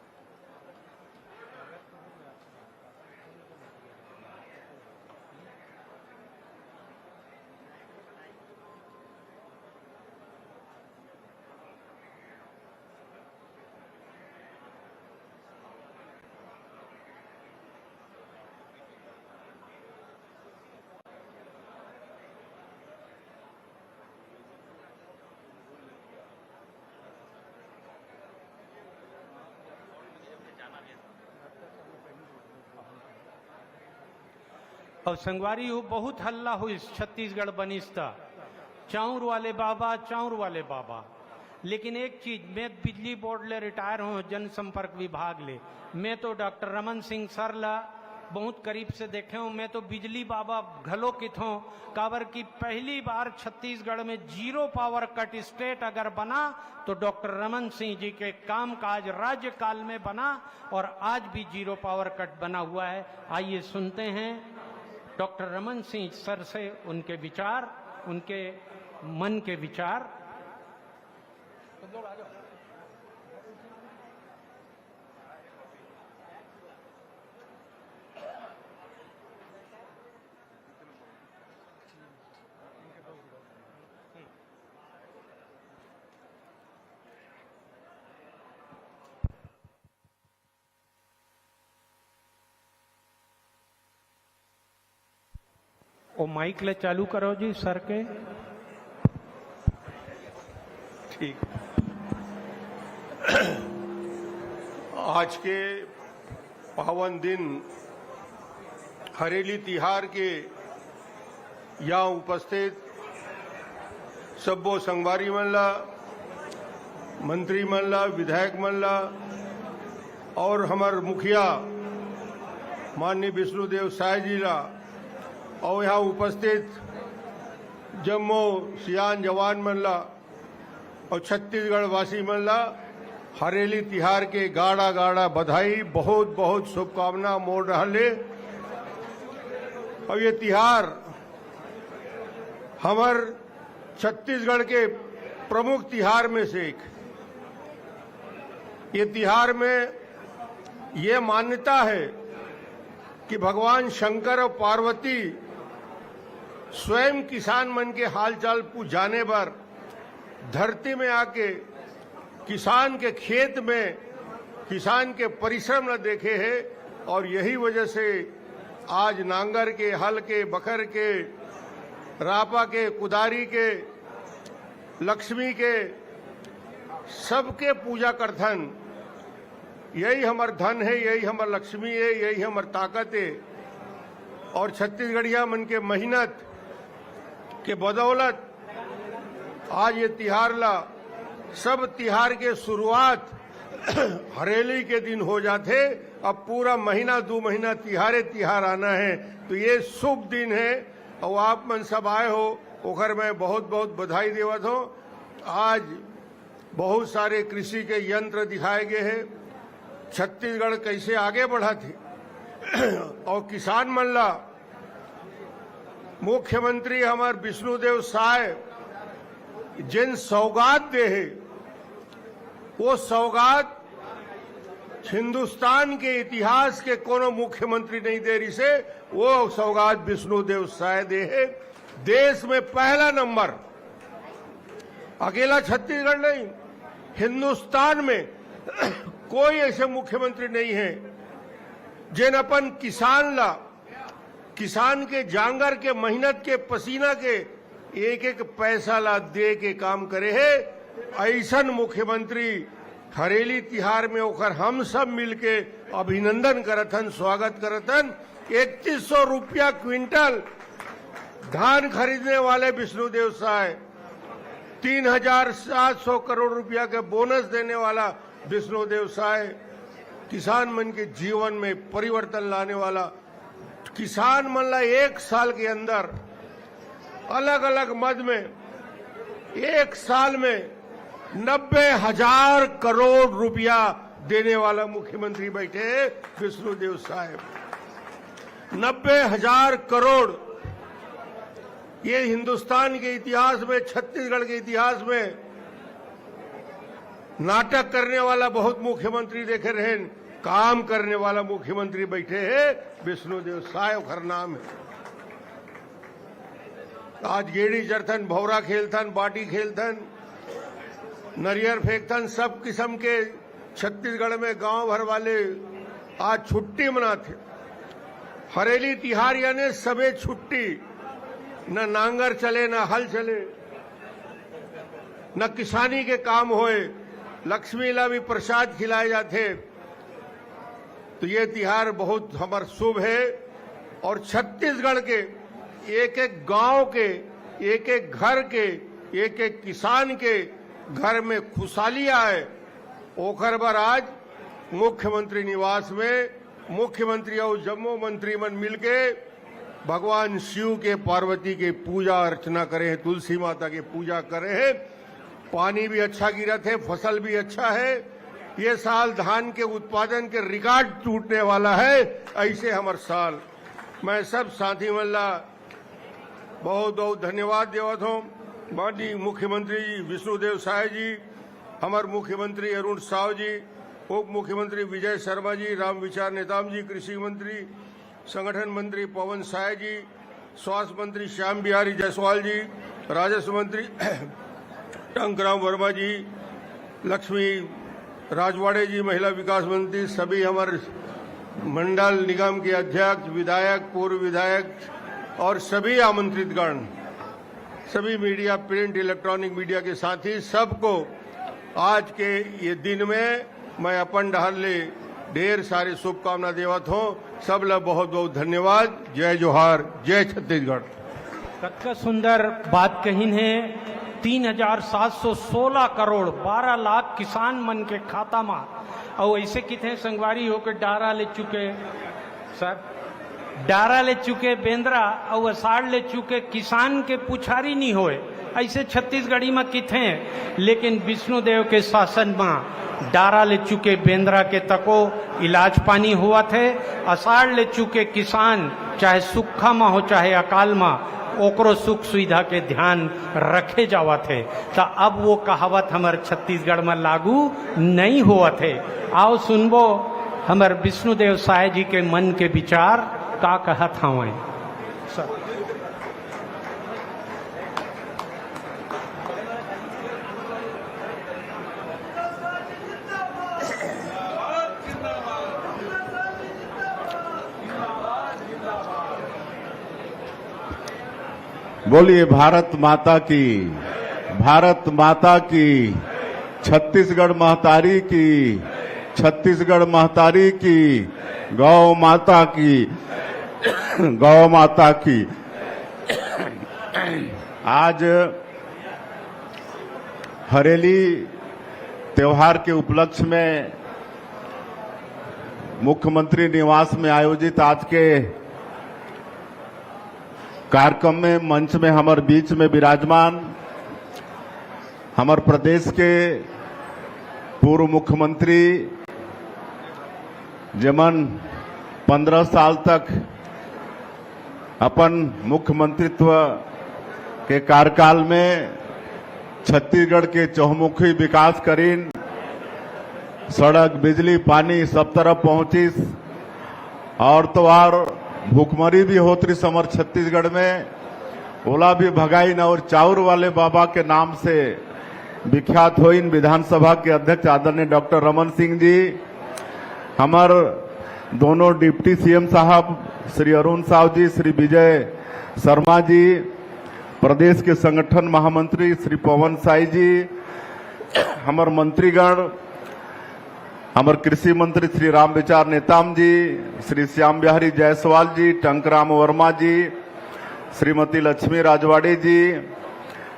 अउ संगवारी हो, बहुत हल्ला होइस छत्तीसगढ़ बनिस ता, चाउर वाले बाबा, चाउर वाले बाबा। लेकिन एक चीज, मैं बिजली बोर्ड ले रिटायर हूँ, जनसंपर्क विभाग ले, मैं तो डॉक्टर रमन सिंह सर ला बहुत करीब से देखे हूँ। मैं तो बिजली बाबा घलो किथों, काबर कि पहली बार छत्तीसगढ़ में जीरो पावर कट स्टेट अगर बना तो डॉक्टर रमन सिंह जी के कामकाज राज्यकाल में बना, और आज भी जीरो पावर कट बना हुआ है। आइए सुनते हैं डॉक्टर रमन सिंह सर से उनके विचार, उनके मन के विचार। ओ माइक ले चालू करो जी सर के। ठीक। आज के पावन दिन हरेली तिहार के यहाँ उपस्थित सब्बो संगवारी मन ला, मंत्री मन ला, विधायक मन ला और हमर मुखिया माननीय विष्णुदेव साय जी ला और यहाँ उपस्थित जम्मो सियान जवान मन ला और छत्तीसगढ़ वासी मन ला हरेली तिहार के गाड़ा गाड़ा बधाई, बहुत बहुत शुभकामना मोर डहर ले। और ये तिहार हमर छत्तीसगढ़ के प्रमुख तिहार में से एक। ये तिहार में ये मान्यता है कि भगवान शंकर और पार्वती स्वयं किसान मन के हालचाल पू-, जाने बर धरती में आके किसान के खेत में किसान के परिश्रम ल देखे हे। और यही वजह से आज नांगर के, हल के, बखर के, रापा के, कुदारी के, लक्ष्मी के, सबके पूजा करथन। यही हमर धन हे, यही हमर लक्ष्मी हे, यही हमर ताकत हे। और छत्तीसगढ़िया मन के मेहनत के बदौलत आज ये तिहार ला, सब तिहार के शुरुआत हरेली के दिन हो जाथे। अब पूरा महीना, दू महीना तिहारे तिहार आना हे, तो ये शुभ दिन हे। और आप मन सब आए हो, ओकर मैं बहुत बहुत बधाई देवत हूँ। आज बहुत सारे कृषि के यंत्र दिखाए गए हैं, छत्तीसगढ़ कैसे आगे बढ़त हे और किसान मन ला मुख्यमंत्री हमर विष्णुदेव साय जेन सौगात दे हे, वो सौगात हिंदुस्तान के इतिहास के कोनो मुख्यमंत्री नहीं दे रिसे, वो सौगात विष्णुदेव साय दे हे। देश में पहला नंबर, अकेला छत्तीसगढ़ नहीं, हिंदुस्तान में कोई ऐसे मुख्यमंत्री नहीं है जेन अपन किसान ला, किसान के जांगर के, मेहनत के, पसीना के एक एक पैसा ला दे के काम करे हे। ऐसन मुख्यमंत्री हरेली तिहार में ओकर हम सब मिलके अभिनंदन करत हन, स्वागत करत हन। इकतीस सौ रुपया क्विंटल धान खरीदने वाले विष्णुदेव साय, तीन हजार सात सौ करोड़ रुपया के बोनस देने वाला विष्णुदेव साय, किसान मन के जीवन में परिवर्तन लाने वाला, किसान मन ला एक साल के अंदर अलग-अलग मद में एक साल में नब्बे हजार करोड़ रुपया देने वाला मुख्यमंत्री बैठे हे विष्णुदेव साय। नब्बे हजार करोड़, ये हिंदुस्तान के इतिहास में, छत्तीसगढ़ के इतिहास में नाटक करने वाला बहुत मुख्यमंत्री देखे रहेन, काम करने वाला मुख्यमंत्री बैठे हे विष्णुदेव साय, ओकर नाम हे। आज गेड़ी चरथन, भौरा खेलथन, बाटी खेलथन, नरियर फेंकथन, सब किस्म के छत्तीसगढ़ में गांव भर वाले आज छुट्टी मनाथे। हरेली तिहार यानी सबे छुट्टी, न नांगर चले, न हल चले, न किसानी के काम होए, लक्ष्मी ला भी प्रसाद खिलाए जाथे। तो ये तिहार बहुत हमर शुभ हे और छत्तीसगढ़ के एक एक गांव के, एक एक घर के, एक एक किसान के घर में खुशहाली आए, ओकर बर आज मुख्यमंत्री निवास में मुख्यमंत्री और जम्मो मंत्री मन मिलके भगवान शिव के, पार्वती के पूजा अर्चना करे हे, तुलसी माता के पूजा करे हे। पानी भी अच्छा गिरत हे, फसल भी अच्छा हे। ये साल धान के उत्पादन के रिकॉर्ड टूटने वाला हे। ऐसे हमर साल, मैं सब साथी मन ला बहुत बहुत धन्यवाद देवत हूँ। माननीय मुख्यमंत्री जी विष्णुदेव साय जी, हमर मुख्यमंत्री अरुण साव जी, उप मुख्यमंत्री विजय शर्मा जी, रामविचार नेताम जी, कृषि मंत्री, संगठन मंत्री पवन साय जी, स्वास्थ्य मंत्री श्याम बिहारी जायसवाल जी, राजस्व मंत्री टंकराम वर्मा जी, लक्ष्मी राजवाड़े जी, महिला विकास मंत्री, सभी हमर मंडल निगम के अध्यक्ष, विधायक, पूर्व विधायक और सभी आमंत्रित गण, सभी मीडिया, प्रिंट, इलेक्ट्रॉनिक मीडिया के साथी, सबको आज के ये दिन में मैं अपन डहर ले ढेर सारे शुभकामना देवत हूँ। सब ला बहुत बहुत धन्यवाद। जय जोहार, जय छत्तीसगढ़। कतका सुंदर बात कहिन हे। तीन हजार सात सौ सोलह करोड़ बारह लाख किसान मन के खाता मा, अउ ऐसे किथे संगवारी हो के डारा ले चुके, सर, डारा ले चुके बेंदरा अउ असाढ़ ले चुके किसान के पुछारी नी होए, ऐसे छत्तीसगढ़ी म किथे। लेकिन विष्णुदेव के शासन म डारा ले चुके बेंदरा के तको इलाज पानी होवत हे। असाढ़ ले चुके किसान, चाहे सुक्खा म हो, चाहे अकाल म, ओकरो सुख सुविधा के ध्यान रखे जावत हे। त अब वो कहावत हमर छत्तीसगढ़ म लागू नइ होवत हे। आओ सुनबो हमर विष्णुदेव साय जी के मन के विचार का कहत हवंय। सर। बोलिए भारत माता की, भारत माता की, छत्तीसगढ़ महतारी की, छत्तीसगढ़ महतारी की, गौ माता की, गौ माता की। आज हरेली त्योहार के उपलक्ष्य में मुख्यमंत्री निवास में आयोजित आज के कार्यक्रम में मंच में हमर बीच में विराजमान हमर प्रदेश के पूर्व मुख्यमंत्री, जेमन पन्द्रह साल तक अपन मुख्यमंत्रित्व के कार्यकाल में छत्तीसगढ़ के चहुमुखी विकास करीन, सड़क, बिजली, पानी सब तरफ पहुंचिस। और तो और भुखमरी भी होत रहिस हमर छत्तीसगढ़ में, ओला भी भगाइन और चाउर वाले बाबा के नाम से विख्यात होइन विधानसभा के अध्यक्ष आदरणीय डॉक्टर रमन सिंह जी, हमर दोनों डिप्टी सीएम साहब श्री अरुण साव जी, श्री विजय शर्मा जी, प्रदेश के संगठन महामंत्री श्री पवन साय जी, हमर मंत्रीगण, हमर कृषि मंत्री श्री रामविचार नेताम जी, श्री श्याम बिहारी जायसवाल जी, टंकराम वर्मा जी, श्रीमती लक्ष्मी राजवाड़े जी,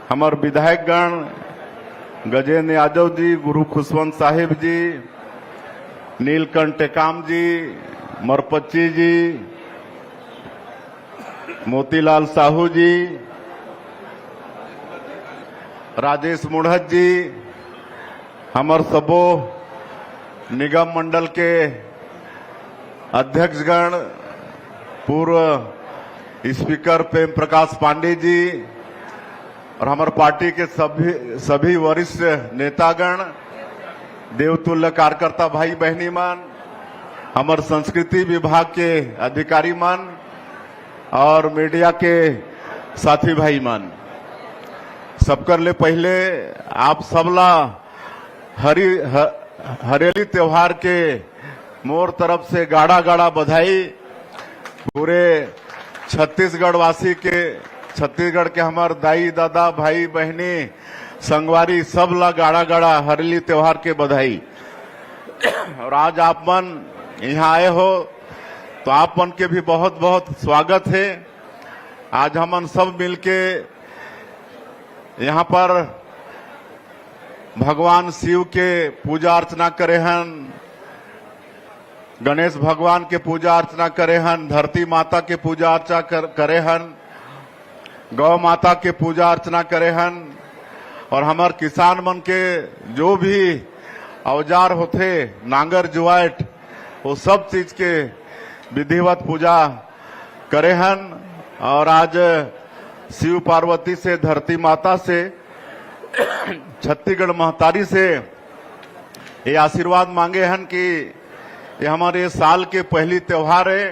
हमर विधायकगण गजेंद्र यादव जी, गुरु खुशवंत साहिब जी, नीलकंठ टेकाम जी, मरपच्ची जी, मोतीलाल साहू जी, राजेश मुढ़त जी, हमर सबो निगम मंडल के अध्यक्षगण, पूर्व स्पीकर प्रेम प्रकाश पांडे जी और हमर पार्टी के सभी सभी वरिष्ठ नेतागण, देवतुल्य कार्यकर्ता भाई बहिनी मन, हमर संस्कृति विभाग के अधिकारी मन और मीडिया के साथी भाई मन, सबकर ले पहले आप सबला हरी ह, हरेली त्योहार के मोर तरफ से गाड़ा गाड़ा बधाई। पूरे छत्तीसगढ़ वासी के, छत्तीसगढ़ के हमर दाई दादा, भाई बहिनी, संगवारी, सब ला गाड़ा गाड़ा हरेली त्योहार के बधाई। और आज आप मन यहाँ आए हो तो आप मन के भी बहुत बहुत स्वागत है। आज हमन सब मिलके यहाँ पर भगवान शिव के पूजा अर्चना करे हन, गणेश भगवान के पूजा अर्चना करे हन, धरती माता के पूजा अर्चना कर, करे हन, गौ माता के पूजा अर्चना करे हन और हमर किसान मन के जो भी औजार होथे, नांगर जुआट, वो सब चीज के विधिवत पूजा करे हन। और आज शिव पार्वती से, धरती माता से, छत्तीसगढ़ महतारी से ये आशीर्वाद मांगे हन कि ये हमारे साल के पहली त्योहार है,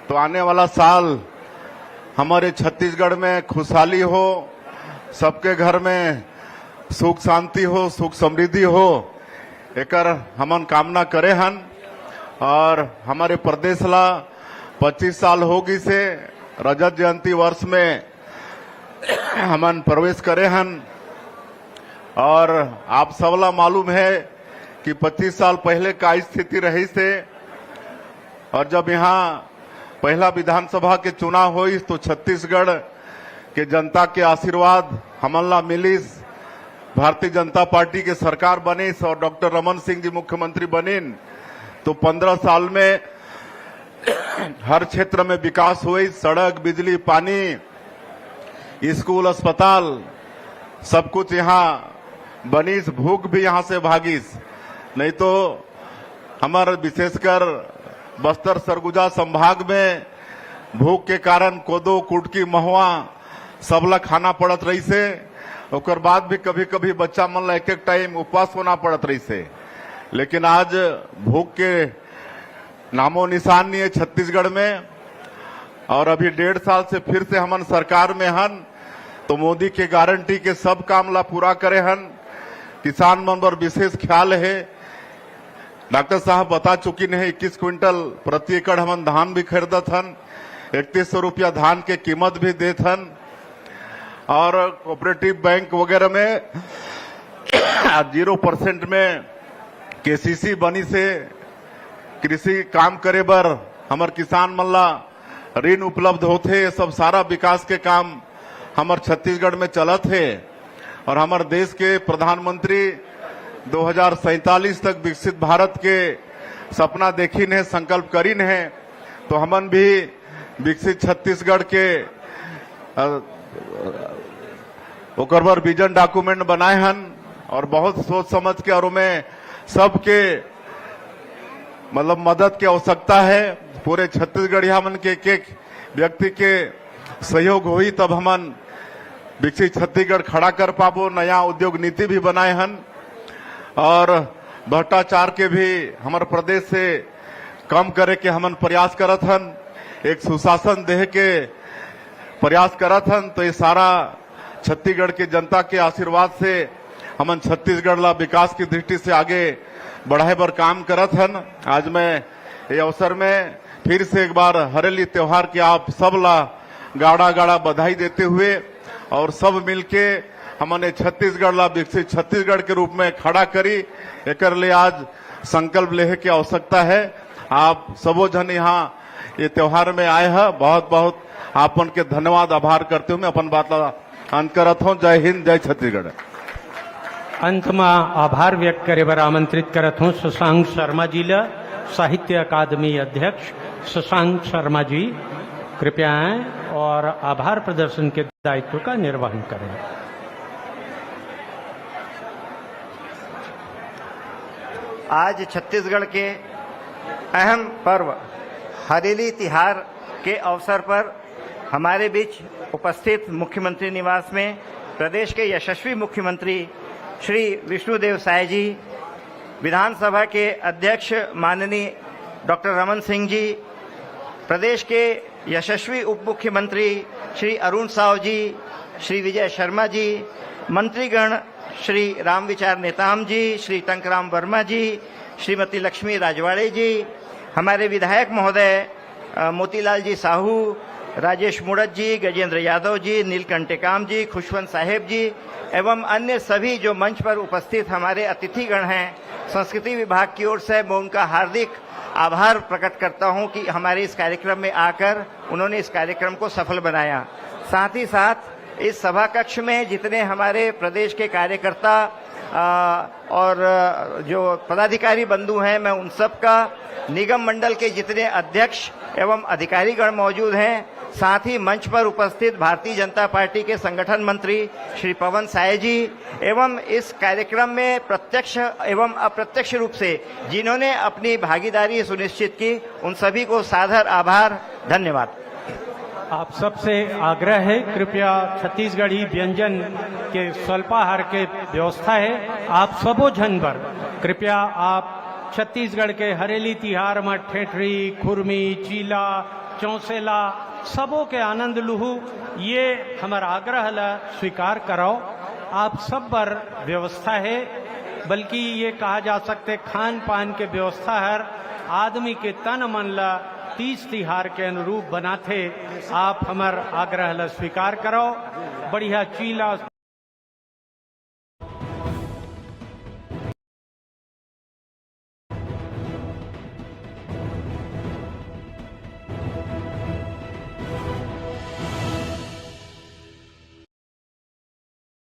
तो आने वाला साल हमारे छत्तीसगढ़ में खुशहाली हो, सबके घर में सुख शांति हो, सुख समृद्धि हो, एकर हमन कामना करे हन। और हमारे प्रदेश ला पच्चीस साल हो गिस हे, रजत जयंती वर्ष में हमन प्रवेश करे हन। और आप सबला मालूम है कि पच्चीस साल पहले का स्थिति रहिस हे, और जब यहाँ पहला विधानसभा के चुनाव होइस तो छत्तीसगढ़ के जनता के आशीर्वाद हमन ला मिलिस, भारतीय जनता पार्टी के सरकार बनिस और डॉक्टर रमन सिंह जी मुख्यमंत्री बनिन, तो पन्द्रह साल में हर क्षेत्र में विकास होइस, सड़क, बिजली, पानी, स्कूल, अस्पताल, सब कुछ यहाँ बनिस, भूख भी यहाँ से भागिस। नहीं तो हमर विशेषकर बस्तर सरगुजा संभाग में भूख के कारण कोदो, कुटकी, महुआ सबला खाना पड़त रहिस हे। ओकर बाद भी कभी-कभी बच्चा मन ला एक-एक टाइम उपवास होना पड़त रहिस हे। लेकिन आज भूख के नामो निशान नहीं है छत्तीसगढ़ में। और अभी डेढ़ साल से फिर से हमन सरकार में हन, तो मोदी के गारंटी के सब काम ला पूरा करे हन। किसान मन बर विशेष ख्याल है। डॉक्टर साहब बता चुकिन हे, इक्कीस क्विंटल प्रति एकड़ हमन धान भी खरीदत हन, इकतीस सौ रुपया धान के कीमत भी देत हन। और कोऑपरेटिव बैंक वगैरह में आज जीरो परसेंट में केसीसी बनिस हे। कृषि काम करे बर हमर किसान मन ला ऋण उपलब्ध होथे। ये सब सारा विकास के काम हमर छत्तीसगढ़ में चलत हे और हमर देश के प्रधानमंत्री दो हज़ार सैंतालीस तक विकसित भारत के सपना देखिन हे, संकल्प करिन हे। तो हमन भी विकसित छत्तीसगढ़ के, अ, ओकर बर विजन डॉक्यूमेंट बनाए हन और बहुत सोच समझ के और ओमे सबके, मतलब, मदद के आवश्यकता है। पूरे छत्तीसगढ़िया मन के एक एक व्यक्ति के सहयोग होही, तब हमन विकसित छत्तीसगढ़ खड़ा कर पाबो। नया उद्योग नीति भी बनाए हन और भ्रष्टाचार के भी हमर प्रदेश से कम करे के हमन प्रयास करत हन, एक सुशासन देहे के प्रयास करत हन। तो ये सारा छत्तीसगढ़ के जनता के आशीर्वाद से हमन छत्तीसगढ़ ला विकास की दृष्टि से आगे बढ़ाए बर काम करत हन। आज मैं ये अवसर में फिर से एक बार हरेली त्योहार के आप सब ला गाड़ा गाड़ा बधाई देते हुए और सब मिलके हमन ये छत्तीसगढ़ ला विकसित छत्तीसगढ़ के रूप में खड़ा करी, एकर ले आज संकल्प लेहे के आवश्यकता है। आप सबो झन यहाँ ये त्योहार में आए हैं, बहुत बहुत आप मन के धन्यवाद, आभार करते हुए मैं अपन बात ला अंत करत हूँ। जय हिंद, जय छत्तीसगढ़। अंत में आभार व्यक्त करे बर आमंत्रित करत हूँ शशांक शर्मा जी ला, साहित्य अकादमी अध्यक्ष शशांक शर्मा जी, कृपया आएं और आभार प्रदर्शन के दायित्व का निर्वहन करें। आज छत्तीसगढ़ के अहम पर्व हरेली तिहार के अवसर पर हमारे बीच उपस्थित मुख्यमंत्री निवास में प्रदेश के यशस्वी मुख्यमंत्री श्री विष्णुदेव साय जी, विधानसभा के अध्यक्ष माननीय डॉक्टर रमन सिंह जी, प्रदेश के यशस्वी उप मुख्यमंत्री श्री अरुण साव जी, श्री विजय शर्मा जी, मंत्रीगण श्री रामविचार नेताम जी, श्री टंकराम वर्मा जी, श्रीमती लक्ष्मी राजवाड़े जी, हमारे विधायक महोदय, अ, मोतीलाल जी साहू, राजेश मुड़त जी, गजेंद्र यादव जी, नीलकंठ टेकाम जी, खुशवंत साहेब जी एवं अन्य सभी जो मंच पर उपस्थित हमारे अतिथिगण हैं, संस्कृति विभाग की ओर से मैं उनका हार्दिक आभार प्रकट करता हूं कि हमारे इस कार्यक्रम में आकर उन्होंने इस कार्यक्रम को सफल बनाया। साथ ही साथ इस सभा कक्ष में जितने हमारे प्रदेश के कार्यकर्ता, अ, और, अ, जो पदाधिकारी बंधु हैं, मैं उन सब का, निगम मंडल के जितने अध्यक्ष एवं अधिकारीगण मौजूद हैं, साथ ही मंच पर उपस्थित भारतीय जनता पार्टी के संगठन मंत्री श्री पवन साय जी एवं इस कार्यक्रम में प्रत्यक्ष एवं अप्रत्यक्ष रूप से जिन्होंने अपनी भागीदारी सुनिश्चित की, उन सभी को सादर आभार। धन्यवाद। आप सबसे आग्रह है, कृपया छत्तीसगढ़ी व्यंजन के स्वल्पाहार के व्यवस्था है, आप सबो झन बर कृपया आप छत्तीसगढ़ के हरेली तिहार म ठेठरी, खुरमी, चीला, चौसेला सबो के आनंद लुहू, ये हमर आग्रह ला स्वीकार करव। आप सब बर व्यवस्था है, बल्कि ये कहा जा सकथे खान पान के व्यवस्था हर आदमी के तन मन ला तीज तिहार के अनुरूप बनाथे। आप हमर आग्रह ला स्वीकार करव। बढ़िया चीला